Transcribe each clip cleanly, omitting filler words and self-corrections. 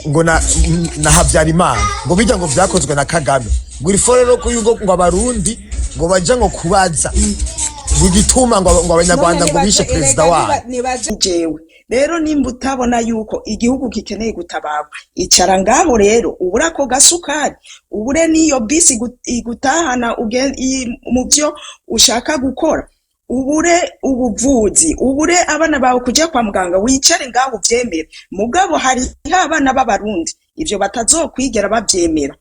Ngo na Habyarimana, ngo bijya ngo vyakozwe na Kagame, ngo il faut rero ko yuko ngo Abarundi ngo baja ngo kubaza ngo igituma ngo Abanyarwanda none ngo bishe nibaje perezida erega wabo. Nibaje. Jewe rero, nimba utabona yuko igihugu gikeneye gutabarwa, icara ngaho rero, ubure ako gasukari, ubure n'iyo bisi igutahana mu byo ushaka gukora, ubure ubuvuzi, ubure abana bawe kujya kwa muganga, wicare ngaho uvyemere. Mugabo hariho abana b'Abarundi ivyo batazokwigera bavyemera.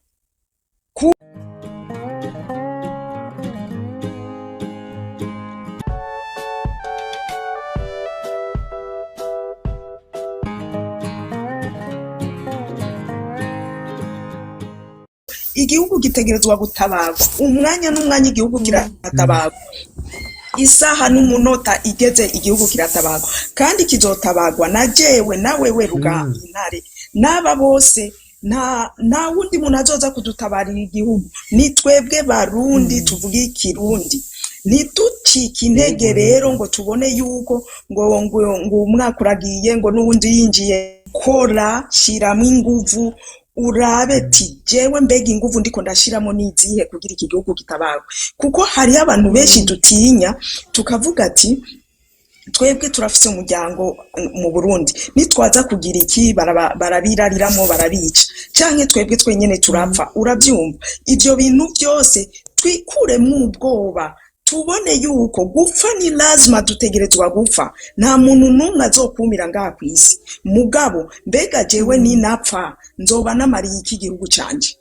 Igihugu gitegerezwa gutabarwa umwanya n'umwanya. Igihugu kiratabarwa isaha n'umunota igeze. Igihugu kiratabarwa kandi kizotabarwa na jewe na wewe, Ruga Intare, n'aba bose. Nta wundi muntu azoza kudutabarira igihugu, ni twebwe Barundi tuvuga Ikirundi. Ntitucike intege rero ngo tubone yuko ngo umwaka uragiye, ngo n'uwundi yinjiye. Kora, shiramo inguvu, urabe ti: "Jewe mbega inguvu ndiko ndashiramo nizihe kugira iki gihugu gitabarwe?" Kuko hariho abantu benshi dutinya, tukavuga ati: "Twebwe turafise umuryango mu Burundi, nitwaza kugira iki barabirariramwo, barabica, canke twebwe twenyene turapfa." Uravyumva? Ivyo bintu byose twikuremwo ubwoba, tubone yuko gupfa ni lazima, dutegerezwa gupfa. Nta muntu n'umwe azokumira ngaha kw'isi. Mugabo mbega jewe ninapfa nzoba namariye iki igihugu canje?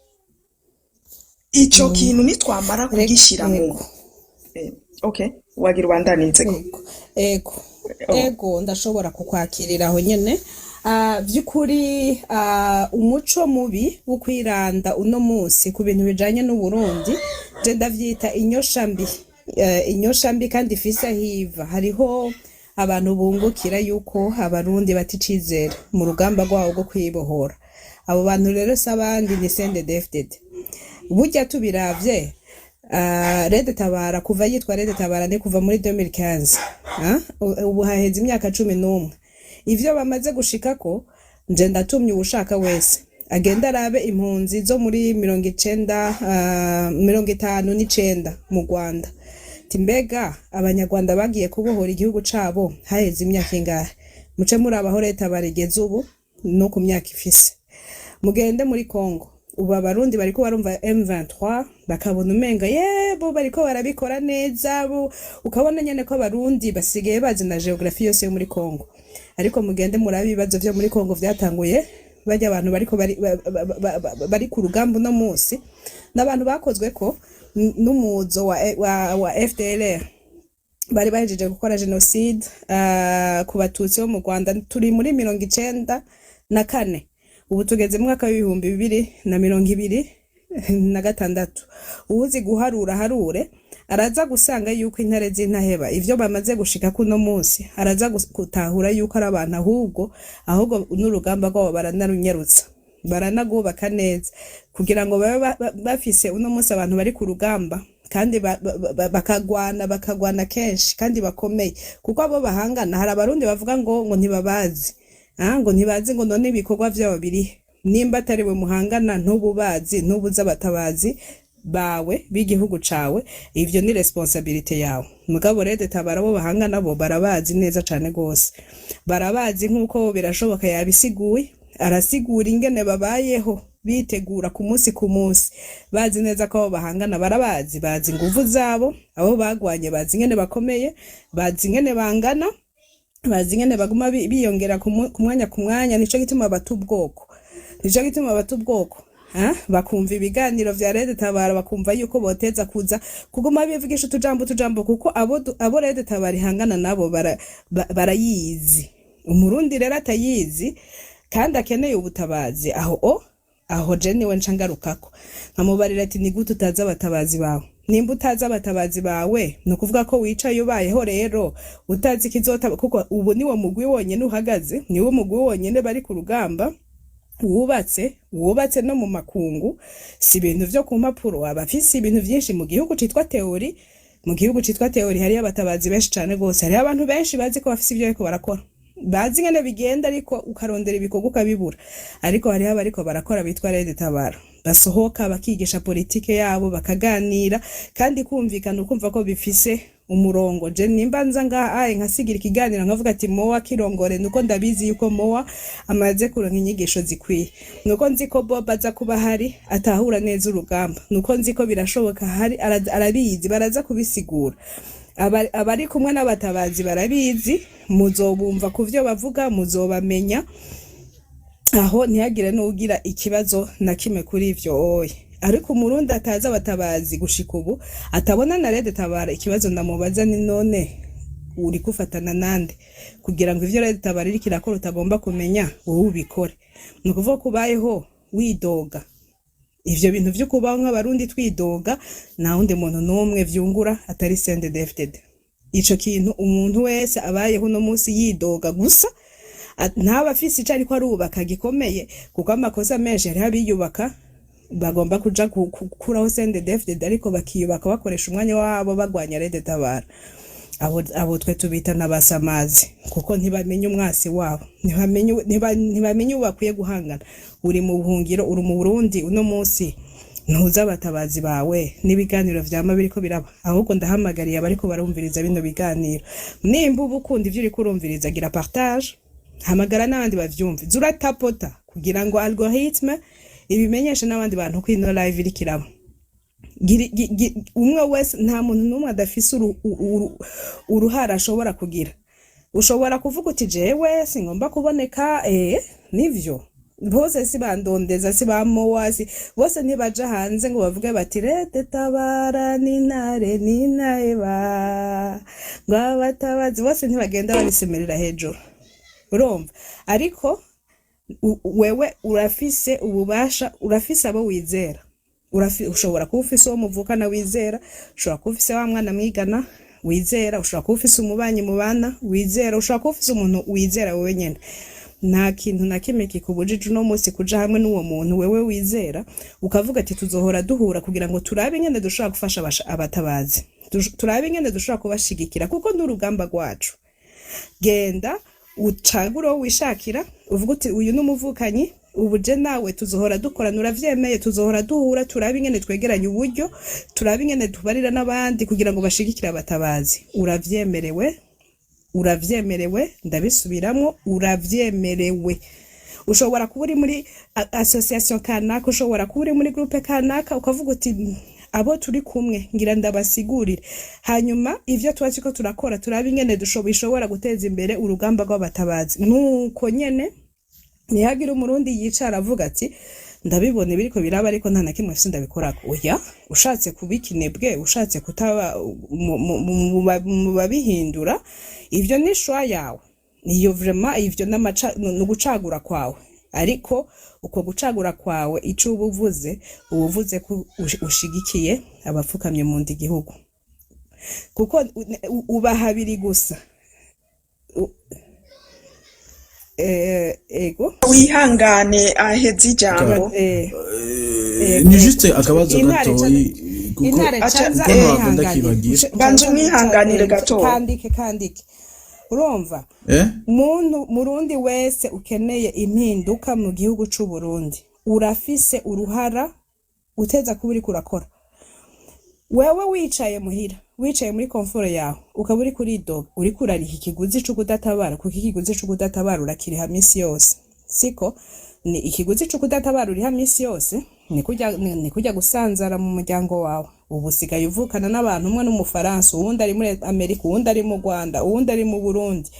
Ico kintu nitwamara kugishira mu okay, wagira ubandanizeko. Ego. Oh. Ego, ndashobora kukwakirira aho nyene. By'ukuri, umuco mubi wo kwiranda uno munsi ku bintu bijanye n'Uburundi, je ndavyita inyosha mbi. Inyosha mbi kandi ifise aho iva. Hariho abantu bungukira yuko Abarundi bata icizere mu rugamba rwabo rwo kwibohora. Abo bantu rero si abandi, ni CNDD-FDD. Burya tubiravye, Red Tabara kuva yitwa Red Tabara ni kuva muri 2015. Ah? Ubu haheze imyaka 11. Ivyo bamaze gushikako, nje ndatumye uwushaka wese agenda arabe impunzi zo muri 90, 59 mu Rwanda. Ti mbega Abanyarwanda bagiye kubohora igihugu cabo haheze imyaka ingahe? Muce murabaho leta barigeze ubu no ku myaka ifise. Mugende muri Congo ubu, Abarundi bariko barumva M23 bakabona umenga yebo bariko barabikora neza, bo ukabona nyene ko Abarundi basigaye bazi na géographie yose yo muri Congo. Ariko mugende murabe ibibazo vyo muri Congo vyatanguye barya abantu bariko bari ku rugamba uno munsi, n'abantu bakozwe ko n'umuzo wa FDLR bari bahejeje gukora génocide ku Batutsi bo mu Rwanda. Turi muri 94, ubu tugeze mu mwaka w'2026. Uwuzi guharura harure, araza gusanga yuko intare z'intaheba ivyo bamaze gushika kuno munsi, araza gutahura yuko ari abantu ahubwo n'urugamba rwabo baranarunyarutsa, baranagubaka neza kugira ngo babe bafise uno munsi abantu bari ku rugamba kandi bakagwana kenshi kandi bakomeye. Kuko abo bahangana, hari Abarundi bavuga ngo ntibabazi, ngo ntibazi, ngo none ibikorwa vyabo birihe? Nimba atari we muhangana, ntububazi, ntubuze abatabazi bawe b'igihugu cawe, ivyo ni responsabilité yawe. Mugabo Red Tabara bo bahangana bo barabazi neza cane gose, barabazi nk'uko birashoboka yabisiguye, arasigura ingene babayeho bitegura ku munsi ku munsi, bazi neza ko abo bahangana barabazi, bazi inguvu zabo, abo bagwanye, bazi ingene bakomeye, bazi ingene bangana, bazi ingene baguma biyongera ku mwanya ku mwanya. Nico gituma bata ubwoko, nico gituma bata ubwoko. Ha? Bakumva ibiganiro vya Red Tabara, bakumva yuko boteza kuza kuguma bivugisha utujambo utujambo, kuko abo Red Tabara ihangana nabo barayizi. Umurundi rero atayizi kandi akeneye ubutabazi, aho je niwe nca ngarukako nkamubarira ati: "Ni gute utazi abatabazi bawe?" Nimba utazi abatabazi bawe, ni ukuvuga ko wicaye ubayeho rero utazi ikizota, kuko ubu niwo mugwi wonyene uhagaze, niwo mugwi wonyene bari ku rugamba wubatse no mu makungu. Si ibintu vyo ku mpapuro, abafise ibintu vyinshi mu gihugu citwa théorie. Mu gihugu citwa théorie hariyo abatabazi benshi cane gose, hariyo abantu benshi bazi ko bafise ivyo bariko barakora. Bazi ingene bigenda, ariko ukarondera ibikorwa ukabibura. Ariko hariho abariko barakora bitwa Red Tabara, basohoka bakigisha politike yabo, bakaganira kandi kumvikana, ukumva ko bifise umurongo. Je nimba nza ngaha aye nkasigira ikiganiro, nkavuga ati "Mowa kirongore", nuko ndabizi yuko Mowa amaze kuronka inyigisho zikwiye, nuko nzi ko Bob aza kuba hari atahura neza urugamba, nuko nzi ko birashoboka hari arabizi, baraza kubisigura. Abari kumwe n'abatabazi barabizi, muzobumva ku vyo bavuga, muzobamenya. Aho ntihagire n'ugira ikibazo na kimwe kuri ivyo oye. Ariko Umurundi atazi abatabazi gushika ubu, atabona na Red Tabara, ikibazo ndamubaza ni: none uri kufatana nande kugira ngo ivyo Red Tabara iriko irakora utagomba kumenya wowe ubikore? Ni ukuvuga ko ubayeho widoga. Ivyo bintu vyo kubaho nk'Abarundi twidoga, nta wundi muntu n'umwe vyungura atari CNDD-FDD. Ico kintu, umuntu wese abayeho uno munsi yidoga gusa, ntaba afise ico ariko arubaka gikomeye, kuko amakosa menshi, hariho abiyubaka bagomba kuja gukuraho CNDD-FDD, ariko bakiyubaka bakoresha umwanya wabo bagwanya Red Tabara. Abo twe tubita n'abasamazi, kuko ntibamenya umwasi wabo, ntibamenya uwo bakwiye guhangana. Uri mu buhungiro, uri mu Burundi uno munsi, ntuzi abatabazi bawe n'ibiganiro vyama biriko biraba. Ahubwo ndahamagariye abariko barumviriza bino biganiro: nimba uba ukunda ivyo uriko urumviriza, gira partage, hamagara n'abandi bavyumve, zuratapota kugira ngo algorithme ibimenyeshe n'abandi bantu ko ino live iriko iraba. Umwe wese, nta muntu n'umwe adafise uruhara ashobora kugira. Ushobora kuvuga uti: "Jewe singomba kuboneka." Nivyo, bose si bandondeza, si ba Mowa, si bose ntibaja hanze ngo bavuge bati: "Red Tabara n'intare n'intaheba", ngo abatabazi bose ntibagenda babisemerera hejuru, urumva? Ariko wewe urafise ububasha, urafise abo wizera. Ushobora kuba ufise uwo muvukana wizera, ushobora kuba ufise wa mwana mwigana wizera, ushobora kuba ufise umubanyi mubana wizera, ushobora kuba ufise umuntu wizera wewe nyene. Nta kintu na kimwe kikubujije uno munsi kuja hamwe n'uwo muntu wewe wizera, ukavuga ati: "Tuzohora duhura kugira ngo turabe ingene dushobora gufasha abatabazi, turabe ingene dushobora kubashigikira, kuko n'urugamba rwacu." Genda ucagure uwo wishakira, uvuga uti: "Uyu ni umuvukanyi, ubu je nawe tuzohora dukorana, uravyemeye? Tuzohora duhura, turabe ingene twegeranya uburyo, turabe ingene tubarira n'abandi kugira ngo bashigikire abatabazi." Uravyemerewe, uravyemerewe, ndabisubiramwo, uravyemerewe. Ushobora kuba uri muri association kanaka, ushobora kuba uri muri groupe kanaka, ukavuga uti: "Abo turi kumwe ngira ndabasigurire, hanyuma ivyo tuba turiko turakora turabe ingene bishobora guteza imbere urugamba rw'abatabazi." Nuko nyene ntihagire Umurundi yicara avuga ati: "Ndabibona ibiriko biraba, ariko nta na kimwe mfise ndabikorako." Oya, ushatse kuba ikinebwe, ushatse kutaba mu babihindura, ivyo ni choix yawe, niyo vraiment ivyo ni ugucagura kwawe. Ariko uko gucagura kwawe, ico uba uvuze, uba uvuze ko ushigikiye abapfukamye mu nda igihugu, kuko uba habiri gusa. Ego. Wihangane, aheze ijambo. Ni juste akabazo Intare gatoyi, kuko intare Aca- canza kuko ntabwo wihanganire. ndakibagira. Banza umwihanganire gato. Kandike, kandike, urumva? Muntu Murundi wese ukeneye impinduka mu gihugu c'u Burundi, urafise uruhara uteza kuba uriko urakora. Wewe wicaye muhira, wicaye muri confort yawe, ukaba uri kuridoga, uriko urariha ikiguzi co kudatabara, kuko ikiguzi co kudatabara urakiriha misi yose, siko? Ni ikiguzi co kudatabara uriha misi yose, ni kurya gusanzara mu muryango wawe. Ubu usigaye uvukana n'abantu, umwe n'Umufaransa, uwundi ari muri Amerika, uwundi ari mu Rwanda, uwundi ari mu Burundi.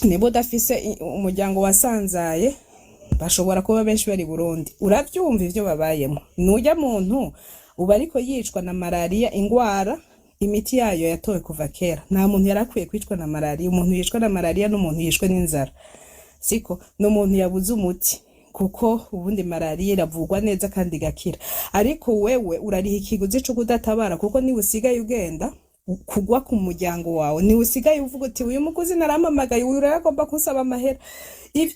Niba udafise umuryango wasanzaye, bashobora kuba benshi bari Burundi, uravyumva ivyo babayemo. Nujya muntu uba ariko yicwa na malariya, ingwara imiti yayo yatowe kuva kera. Nta muntu yari akwiye kwicwa na malariya. Umuntu yicwa na malariya n'umuntu yishwe n'inzara, siko? Ni umuntu yabuze umuti, kuko ubundi malariya iravurwa neza kandi igakira. Ariko wewe urariha ikiguzi co kudatabara, kuko niba usigaye ugenda kugwa ku muryango wawe, niwe usigaye uvuga uti: "Uyu muguzi narampamagaye, uyu rero agomba kunsaba amahera."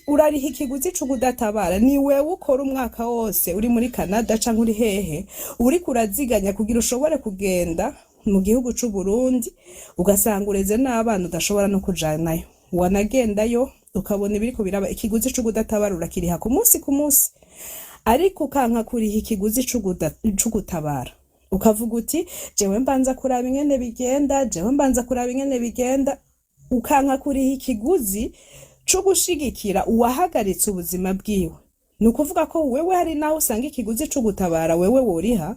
Urariha ikiguzi co kudatabara. Ni wewe ukora umwaka wose uri muri Canada canke uri hehe, uriko uraziganya kugira ushobore kugenda mu gihugu c'u Burundi, ugasanga ureze n'abana udashobora no kujanayo. Wanagendayo ukabona ibiriko biraba. Ikiguzi c'ukudatabara urakiriha ku munsi ku munsi, ariko ukanka kuriha ikiguzi c'ugutabara, ukavuga uti: "Jewe mbanza kuraba ingene bigenda, jewe mbanza kuraba ingene bigenda." Ukanka kuriha ikiguzi co gushigikira uwahagaritse ubuzima bwiwe. Ni ukuvuga ko wewe hari naho usanga ikiguzi co gutabara wewe woriha,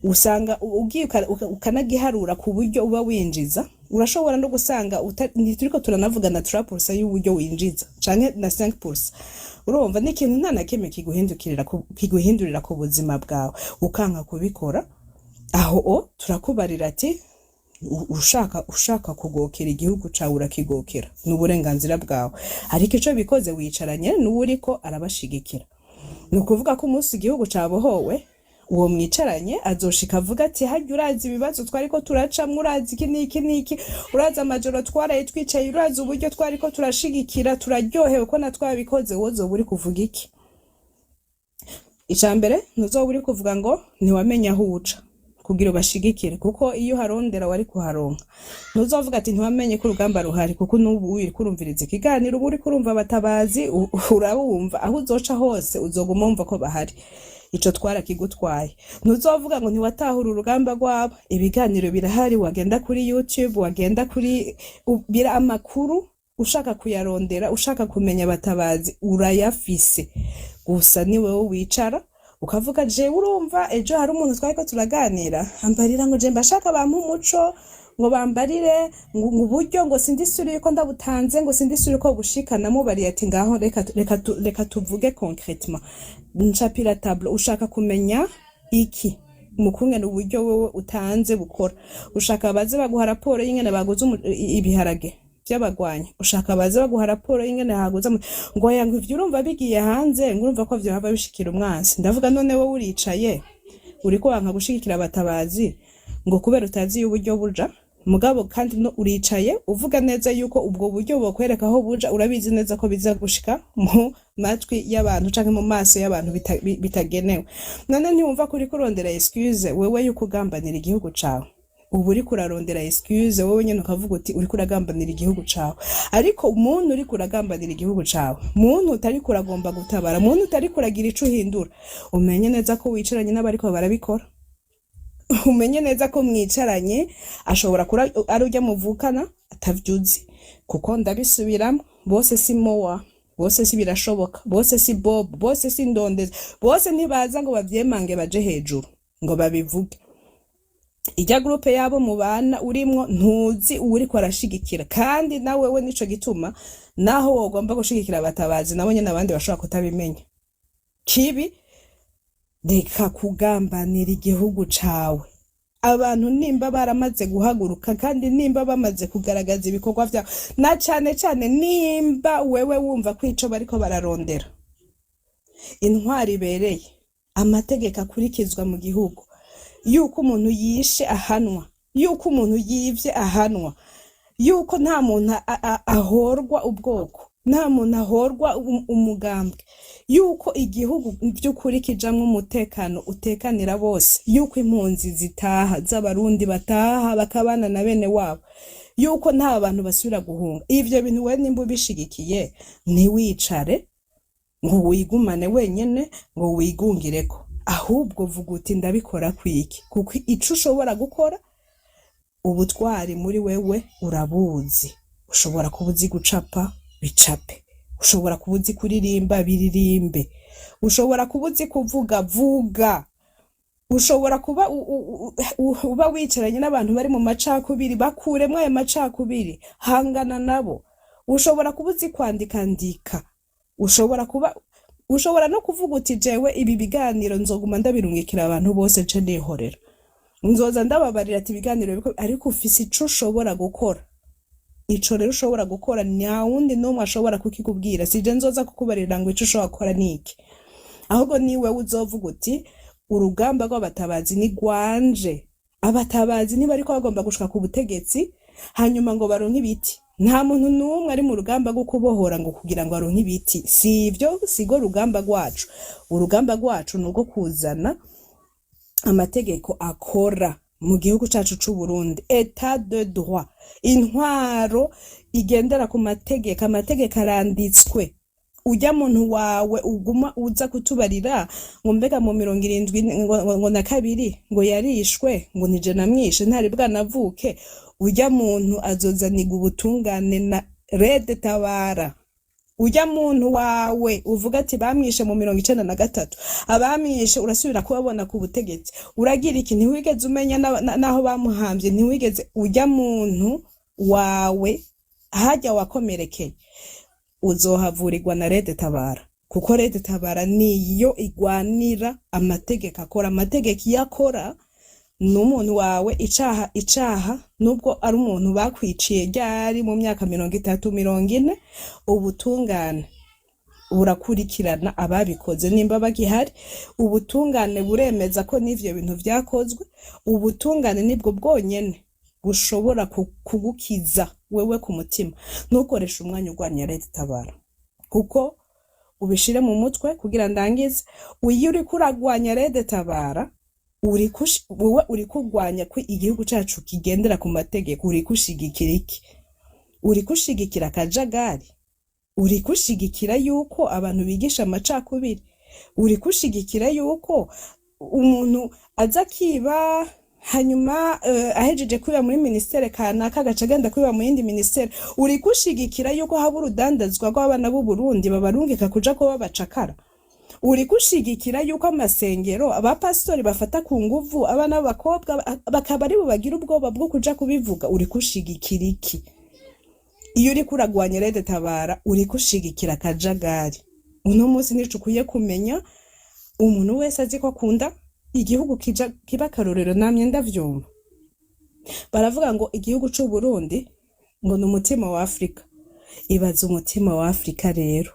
usanga ugiye ukanagiharura ku buryo uba winjiza, urashobora no gusanga ntituriko turanavuga na 3% y'uburyo winjiza canke na 5%. Urumva ni ikintu nta na kimwe kiguhindurira ku buzima bwawe, ukanka kubikora. Aho o turakubarira ati: Ushaka kugokera igihugu cawe, urakigokera, ni uburenganzira bwawe." Ariko ico bikoze, wicaranye n'uwuriko arabashigikira. Ni ukuvuga ko umunsi igihugu cabohowe, uwo mwicaranye azoshika avuga ati: "Harya urazi ibibazo twariko turacamwo, urazi iki n'iki n'iki, urazi amajoro twaraye twicaye, urazi uburyo twariko turashigikira, turaryohewe ko na twabikoze." Wowe uzoba uri kuvuga iki? Ica mbere, ntuzoba uri kuvuga ngo ntiwamenye aho uca kugira ubashigikire, kuko iyo uharondera wari kuharonka. Ntuzovuga ati ntiwamenye ko urugamba ruhari, kuko n'ubu uriko urumviriza ikiganiro, uba uriko urumva abatabazi, urabumva. Aho uzoca hose uzoguma wumva ko bahari. Ico twarakigutwaye. Ntuzovuga ngo ntiwatahura urugamba rwabo. Ibiganiro birahari, wagenda kuri YouTube, wagenda kuri bira amakuru, ushaka kuyarondera, ushaka kumenya abatabazi, urayafise. Gusa ni wewe wicara ukavuga: "Jewe urumva, ejo hari umuntu twariko turaganira ambarira ngo je mbashaka bampe umuco, ngo bambarire ngo uburyo ngo sindi sure yuko ndabutanze, ngo sindi sure ko bushika." Namubariye ati: "Ngaho reka tuvuge concrètement, ncapira tableau. Ushaka kumenya iki mu kungene uburyo wewe utanze bukora? Ushaka baze baguha raporo y'ingene baguze ibiharage vy'abagwanyi? Ushaka baze baguha raporo y'ingene haguze ngo oya, ngo ivyo urumva bigiye hanze, ngo urumva ko vyohava bishikira umwansi." Ndavuga: "None wowe uricaye uriko wanka gushigikira abatabazi ngo kubera utazi iyo uburyo buja, mugabo kandi no uricaye uvuga neza yuko ubwo buryo bokwereka aho buja, urabizi neza ko biza gushika mu matwi y'abantu canke mu maso y'abantu bitagenewe. None ntiwumva ko uriko urondera excuse wewe yuko ugambanira igihugu cawe? Ubu uriko urarondera excuse wowe nyene, ukavuga uti uriko uragambanira igihugu cawe." Ariko umuntu uriko uragambanira igihugu cawe, muntu utariko uragomba gutabara, muntu utariko uragira ico uhindura, umenye neza ko wicaranye n'abariko barabikora. Umenye neza ko mwicaranye, ashobora kuba ari urya muvukana atavyuzi, kuko ndabisubiramo, bose si mowa, bose si birashoboka, bose si Bob, bose si ndondeza, bose ntibaza ngo bavyemange baje hejuru ngo babivuge. Ijya groupe yabo mubana urimwo, ntuzi uwuriko arashigikira. Kandi nawe we nico gituma naho wogomba gushigikira abatabazi, nabo nyene abandi bashobora kutabimenya. Kibi, reka kugambanira igihugu cawe. Abantu nimba baramaze guhaguruka, kandi nimba bamaze kugaragaza ibikorwa vyabo, na cane cane nimba wewe wumva ko ico bariko bararondera, intwari ibereye, amategeko akurikizwa mu gihugu, yuko umuntu yishe ahanwa, yuko umuntu yivye ahanwa, yuko nta muntu ahorwa ubwoko, nta muntu ahorwa umugambwe, yuko igihugu by'ukuri kijamwo umutekano utekanira bose, yuko impunzi zitaha z'Abarundi bataha bakabana na bene wabo, yuko nta bantu basubira guhunga, ivyo bintu we nimba ubishigikiye, ntiwicare ngo wigumane wenyene, ngo wigungireko. Ahubwo vuga uti: "Ndabikora kwiki?" Kuko ico ushobora gukora, ubutwari muri wewe urabuzi. Ushobora kuba uzi gucapa, bicape. Ushobora kuba uzi kuririmba, biririmbe. Ushobora kuba uzi kuvuga, vuga. Ushobora kuba uba wicaranye n'abantu bari mu macakubiri, bakuremwo ayo macakubiri, hangana nabo. Ushobora kuba uzi kwandika, ndika. Ushobora kuba ushobora no kuvuga uti: "Jewe ibi biganiro nzoguma ndabirungikira abantu bose, nce nihorera, nzoza ndababarira ati ibiganiro ariko ufise ico ushobora gukora. Ico rero ushobora gukora, nta wundi n'umwe ashobora kukikubwira. Sije nzoza kukubarira ngo ico ushobora gukora ni iki. Ahubwo ni wewe uzovuga uti: 'Urugamba rw'abatabazi ni rwanje.' Abatabazi ntibariko bagomba gushika ku butegetsi hanyuma ngo baronke ibiti. Nta muntu n'umwe ari mu rugamba rwo kubohora ngo kugira ngo aronke ibiti. Si ivyo, sigo rugamba rwacu. Urugamba rwacu ni urwo kuzana amategeko akora. Mu gihugu cacu c'u Burundi, état de droit, intwaro igendera ku mategeko, amategeko aranditswe. Ujya muntu wawe uguma uza kutubarira ngo mbega mu 72 ngo na kabiri ngo yarishwe, ngo nije namwishe, ntari bwanavuke. Ujya muntu azozaniga ubutungane na Red Tabara. Ujya muntu wawe uvuga ati bamwishe mu 93, abamwishe urasubira kubabona ku butegetsi, uragira iki? Ntiwigeze umenya n'aho bamuhambye, ntiwigeze. Ujya muntu wawe hajya wakomerekeye uzohavurirwa na Red Tabara, kuko Red Tabara niyo igwanira amategeko akora. Amategeko iyo akora n'umuntu wawe icaha, nubwo ari umuntu bakwiciye ryari mu myaka 30, 40, ubutungane burakurikirana ababikoze nimba bagihari. Ubutungane buremeza ko n'ivyo bintu vyakozwe. Ubutungane nibwo bwonyene bushobora kugukiza wewe ku mutima. Ntukoreshe umwanya urwanya Red Tabara, kuko ubishire mu mutwe kugira ndangize: iyo uriko uragwanya Red Tabara, wowe uri kurwanya ko igihugu cacu kigendera ku mategeko. Uri kushigikira iki? Uri kushigikira akajagari? Uri kushigikira yuko abantu bigisha amacakubiri? Uri kushigikira yuko umuntu aza akiba, hanyuma ahejeje kwiba muri ministère kanaka agaca agenda kwiba mu yindi ministère? Uri kushigikira yuko haba urudandazwa rw'abana b'u Burundi babarungika kuja kuba bacakara? Uri gushigikira yuko amasengero abapasitori bafata ku nguvu abana b'abakobwa, bakaba aribo bagira ubwoba bwo kuja kubivuga? Uri gushigikira iki iyo uriko uragwanya Red Tabara? Uri gushigikira akajagari. Uno munsi nico ukwiye kumenya. Umuntu wese azi ko akunda igihugu kija kiba akarorero, namye ndavyumva baravuga ngo igihugu c'u Burundi ngo ni umutima wa Afrika. Ibaza umutima wa Afrika rero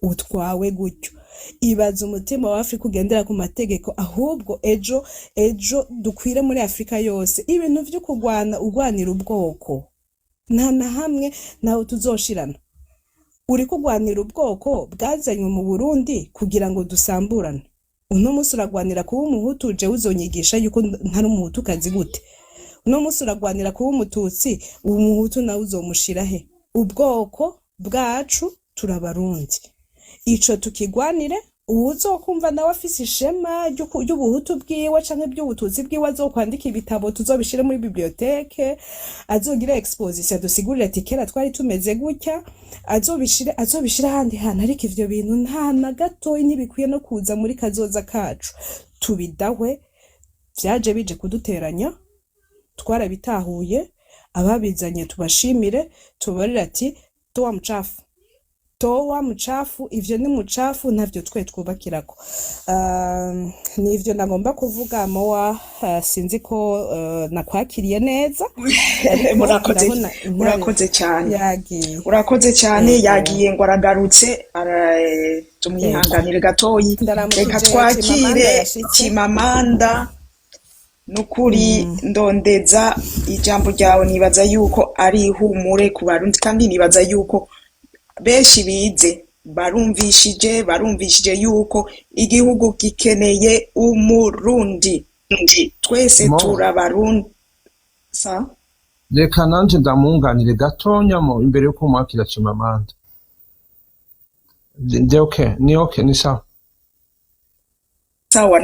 utwawe gutyo. Ibaza umutima wa Afrika ugendera ku mategeko. Ahubwo ejo dukwire muri Afrika yose. Ibintu vyo kurwana, urwanira ubwoko, nta na hamwe ntawe tuzoshirana. Uri kurwanira ubwoko bwazanywe mu Burundi kugira ngo dusamburane. Uno munsi uragwanira kuba umuhutu, jewe uzonyigisha yuko ntari umuhutukazi gute? Uno munsi uragwanira kuba umututsi, umuhutu nawe uzomushira he? Ubwoko bwacu turabarundi, ico tukigwanire. Uwuzokumva nawe afise ishema ry'ubuhutu bwiwe canke ry'ubututsi bwiwe, azokwandika ibitabo, tuzobishire muri bibliothèque, azogira exposition, adusigurire ati kera twari tumeze gutya, azobishire ahandi hantu. Ariko ivyo bintu nta na gatoyi ntibikwiye no kuza muri kazoza kacu. Tubidahwe, vyaje bije kuduteranya, twarabitahuye. Ababizanye tubashimire, tubarire ati toa mchafu, toa mchafu, ivyo ni mucafu, ntavyo twe twubakirako. Nivyo nagomba kuvuga. Mowa, sinzi ko nakwakiriye neza, ariko Murakoze. ndabona intare Urakoze cyane. yagiye. Urakoze cyane. Yego. Yagiye ngo aragarutse, tumwihanganire gatoyi. Ndaramukije Reka Chimamanda. twakire Yashitse. Chimamanda. Nukuri ndondeza ijambo ryawe, nibaza yuko ari ihumure ku Barundi, kandi nibaza yuko benshi bize barumvishije yuko igihugu gikeneye umurundi. Twese Mo. turabarundi sa. Reka nanje ndamwunganire gatonya mo imbere yuko mwakira Chimamanda. Ndi okay, ni okay, ni sawa. Sawa,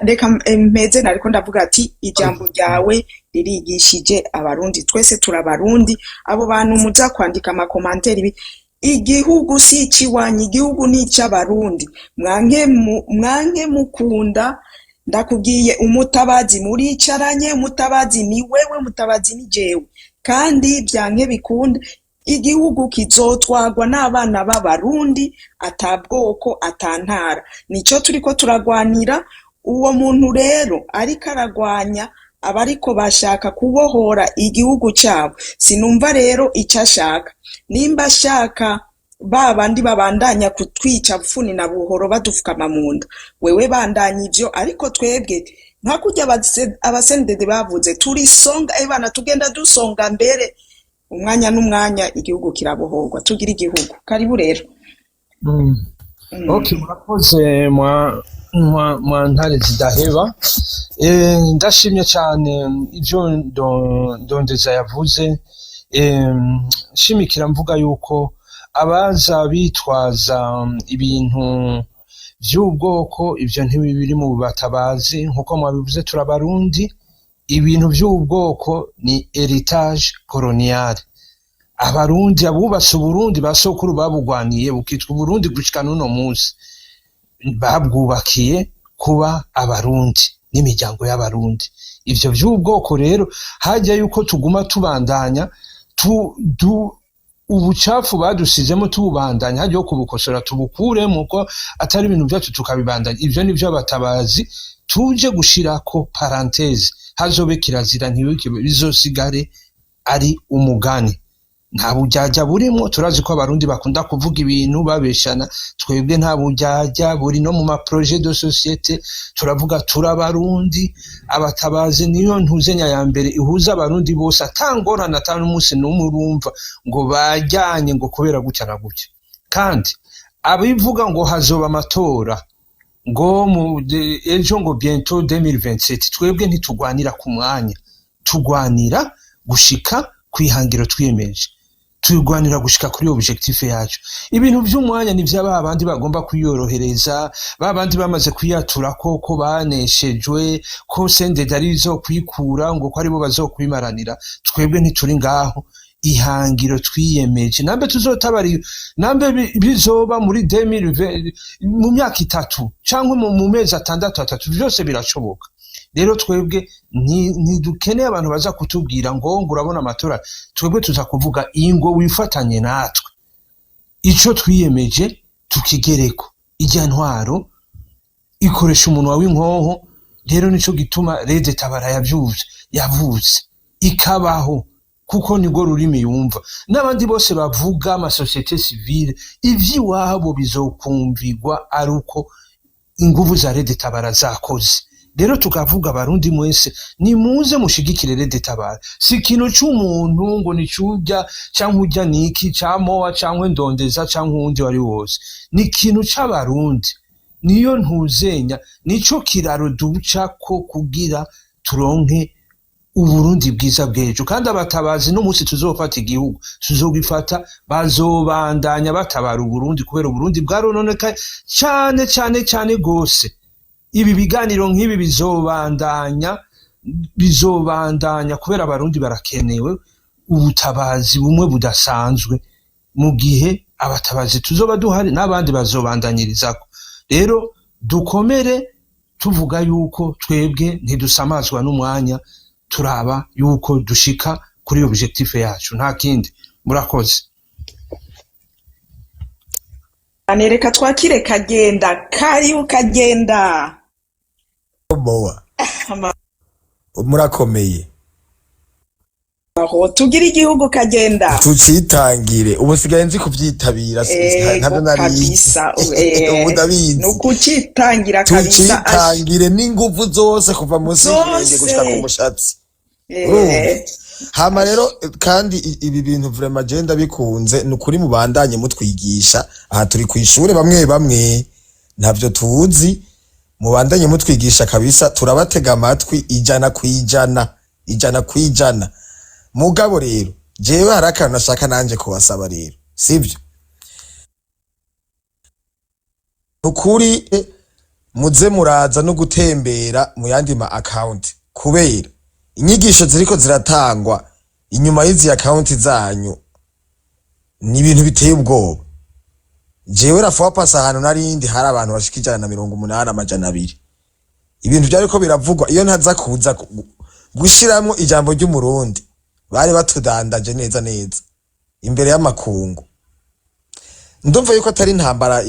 reka mpeze. Nariko ndavuga ati ijambo ryawe ririgishije abarundi, twese turabarundi. Abo bantu muza kwandika ama commentaires ibi, igihugu si iciwanyu, igihugu ni ic'abarundi. Mwanke mukunda, ndakubwiye, umutabazi muricaranye, umutabazi ni wewe, umutabazi ni jewe, kandi vyanke bikunda igihugu kizotwarwa n'abana b'abarundi, ata bwoko, ata ntara. Nico turiko turagwanira. Uwo muntu rero ariko aragwanya abariko bashaka kubohora igihugu cabo, sinumva rero ico ashaka. Nimba ashaka ba bandi babandanya kutwica bufuni na buhoro, badufukama mu nda, wewe bandanya ivyo. Ariko twebwe nka kurya abasendede bavuze, turi songa ebana, tugenda dusonga mbere, umwanya n'umwanya igihugu kirabohorwa, tugira igihugu. Karibu rero. Okay, murakoze. Mwa Mwa ntare zidaheba. Ndashimye cyane ibyo Ndondeza yavuze. Nshimikira mvuga yuko abaza bitwaza ibintu by'ubwoko, ibyo ntibiri mu batabazi. Nkuko mwabivuze, turabarundi. Ibintu by'ubwoko ni héritage colonial. Abarundi, abubatse Uburundi, ba sokuru babugwaniye bukitwa Uburundi gushika n'uno munsi, babwubakiye kuba Abarundi n'imiryango y'Abarundi. Ivyo vy'ubwoko rero, hajya yuko tuguma tubandanya ubucafu badusizemo tububandanya, hajya ho kubukosora tubukuremo ko atari ibintu byacu tukabibandanya. Ivyo nivyo abatabazi tuje gushirako parenthèse. Hazobe kirazira, ntibike bizosigare ari umugani. Nta buryarya burimwo. Turazi ko Abarundi bakunda kuvuga ibintu babeshana. Twebwe nta buryarya buri no mu ma projets de société. Turavuga turabarundi. Abatabazi niyo ntuzenya ya mbere ihuza Abarundi bose, atangorana, ata n'umunsi n'umwe urumva ngo bajyanye ngo kubera gutya na gutya. Kandi abivuga ngo hazoba amatora ngo ejo, ngo bientôt 2027, twebwe ntitugwanira ku mwanya, tugwanira gushika kwihangiro twiyemeje, turwanira gushika kuri objectif yacu. Ibintu vy'umwanya ni vya ba bandi bagomba kwiyorohereza, ba bandi bamaze kwiyatura ko baneshejwe, ko CNDD ari izokwikura, ngo ko aribo bazokwimaranira. Twebwe ntituri ngaho. Ihangiro twiyemeje, nambe tuzotabara, nambe bizoba muri 2020, mu myaka 3 cyangwa mu mezi 6, 3, byose birashoboka. Rero twebwe ntidukeneye abantu baza kutubwira ngo urabona amatora. Twebwe tuza kuvuga ingo wifatanye natwe, ico twiyemeje tukigereko. Ijya ntwaro ikoresha umunwa w'inkoho. Rero nico gituma RED Tabara yavyuvye, yavutse, ikabaho, kuko nirwo rurimi yumva n'abandi bose bavuga, ama société civile. Ivy'iwabo bizokumvirwa ari uko inguvu za RED Tabara zakoze. Rero tukavuga, Abarundi mwese nimuze mushigikire RED Tabara. Si ikintu c'umuntu ngo nicurya canke urya niki ca Mowa canke Ndondeza canke uwundi wari wose, ni ikintu c'Abarundi. Niyo ntuzenya, nico kiraro ducako kugira turonke Uburundi bwiza bw'ejo. Kandi abatabazi, n'umunsi tuzofata igihugu, tuzogifata, bazobandanya batabara Uburundi, kubera Uburundi bwarononekaye cane cane cane gose. Ibi biganiro nk'ibi bizobandanya, bizobandanya, kubera Abarundi barakenewe ubutabazi bumwe budasanzwe. Mu gihe abatabazi tuzoba duhari, n'abandi bazobandanyirizako. Rero dukomere, tuvuga yuko twebwe ntidusamazwa n'umwanya, turaba yuko dushika kuri objectif yacu, nta kindi. Murakoze. Ane, reka twakire Kagenda. Karibu Kagenda. Bowa, murakomeye? Aho tugira igihugu, Kagenda. Tucitangire. Ubu nsigaye nzi kuvyitabira, ntabyo narizi. Kabisa. Ubu ndabizi. Ni ukucitangira kabisa. Tucitangire n'inguvu zose, kuva munsi y'ikirenge Zose. gushika ku mushatsi. Urumva? Hama rero kandi ibi bintu vraiment je ndabikunze, ni ukuri. Mubandanye mutwigisha. Aha turi kw'ishure, bamwe bamwe ntavyo tuzi. Mubandanye mutwigisha kabisa, turabatega amatwi 100%, 100%. Mugabo rero jewe hari akantu nashaka nanje kubasaba rero, sivyo? Nukuri muze muraza no gutembera mu yandi ma account, kubera inyigisho ziriko ziratangwa inyuma y'izi account zanyu ni ibintu biteye ubwoba. Jewe la fois passée, ahantu narindi hari abantu bashika 180, 200. Ibintu vyariko biravugwa, iyo ntaza kuza gushiramwo ijambo ry'Umurundi, bari batudandaje neza neza imbere y'amakungu. Ndumva yuko atari intambara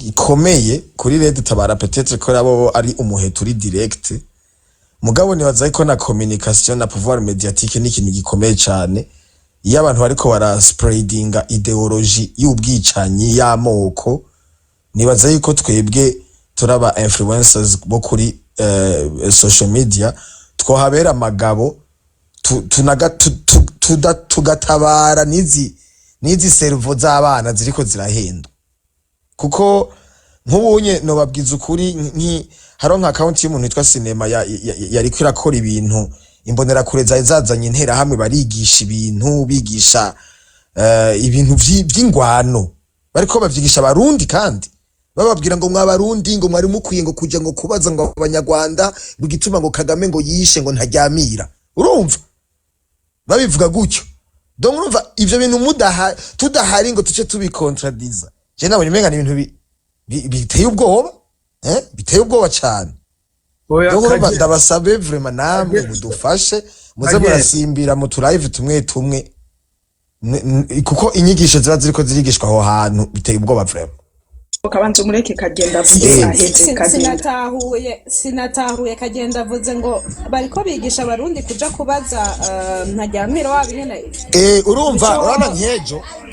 ikomeye kuri RED Tabara, peut-être ko nabo ari umuheto uri direct. Mugabo nibaza ko na communication na pouvoir médiatique ni ikintu gikomeye cane. Iyo abantu bariko bara spreadinga idéologie y'ubwicanyi, y'amoko, nibaza yuko twebwe turaba influencers bo kuri social media twohabera amagabo, tugatabara n'izi cerveaux z'abana ziriko zirahendwa, kuko Nk'ubunye nobabwiza ukuri, nki hariho nka account y'umuntu witwa Sinema yariko irakora ibintu, imbonerakure zari zazanye interahamwe, barigisha ibintu, bigisha ibintu vy'ingwano, bariko bavyigisha Abarundi kandi bababwira ngo mwa Barundi, ngo mwari mukwiye ngo kuja ngo kubaza ngo Abanyarwanda ngo igituma ngo Kagame ngo yishe ngo Ntaryamira. Urumva babivuga gutyo. Donc urumva ivyo bintu mudaha tudahari ngo tuce tubikontradiza, je nabonye umenga ni ibintu biteye ubwoba, biteye ubwoba cane. Oya. Donc urumva Kagenda. ndabasabe vraiment namwe Kagenda. mudufashe, muze Kagenda. murasimbira mu tulive tumwe tumwe, kuko inyigisho ziba ziriko zirigishwa aho hantu biteye ubwoba vraiment. Kabanza umureke Kagenda avuge. Aheze. Kagenda. Sinatahuye. Kagenda avuze ngo bariko bigisha Abarundi kuja kubaza Ntaryamira wabo nyene. Urumva Nico.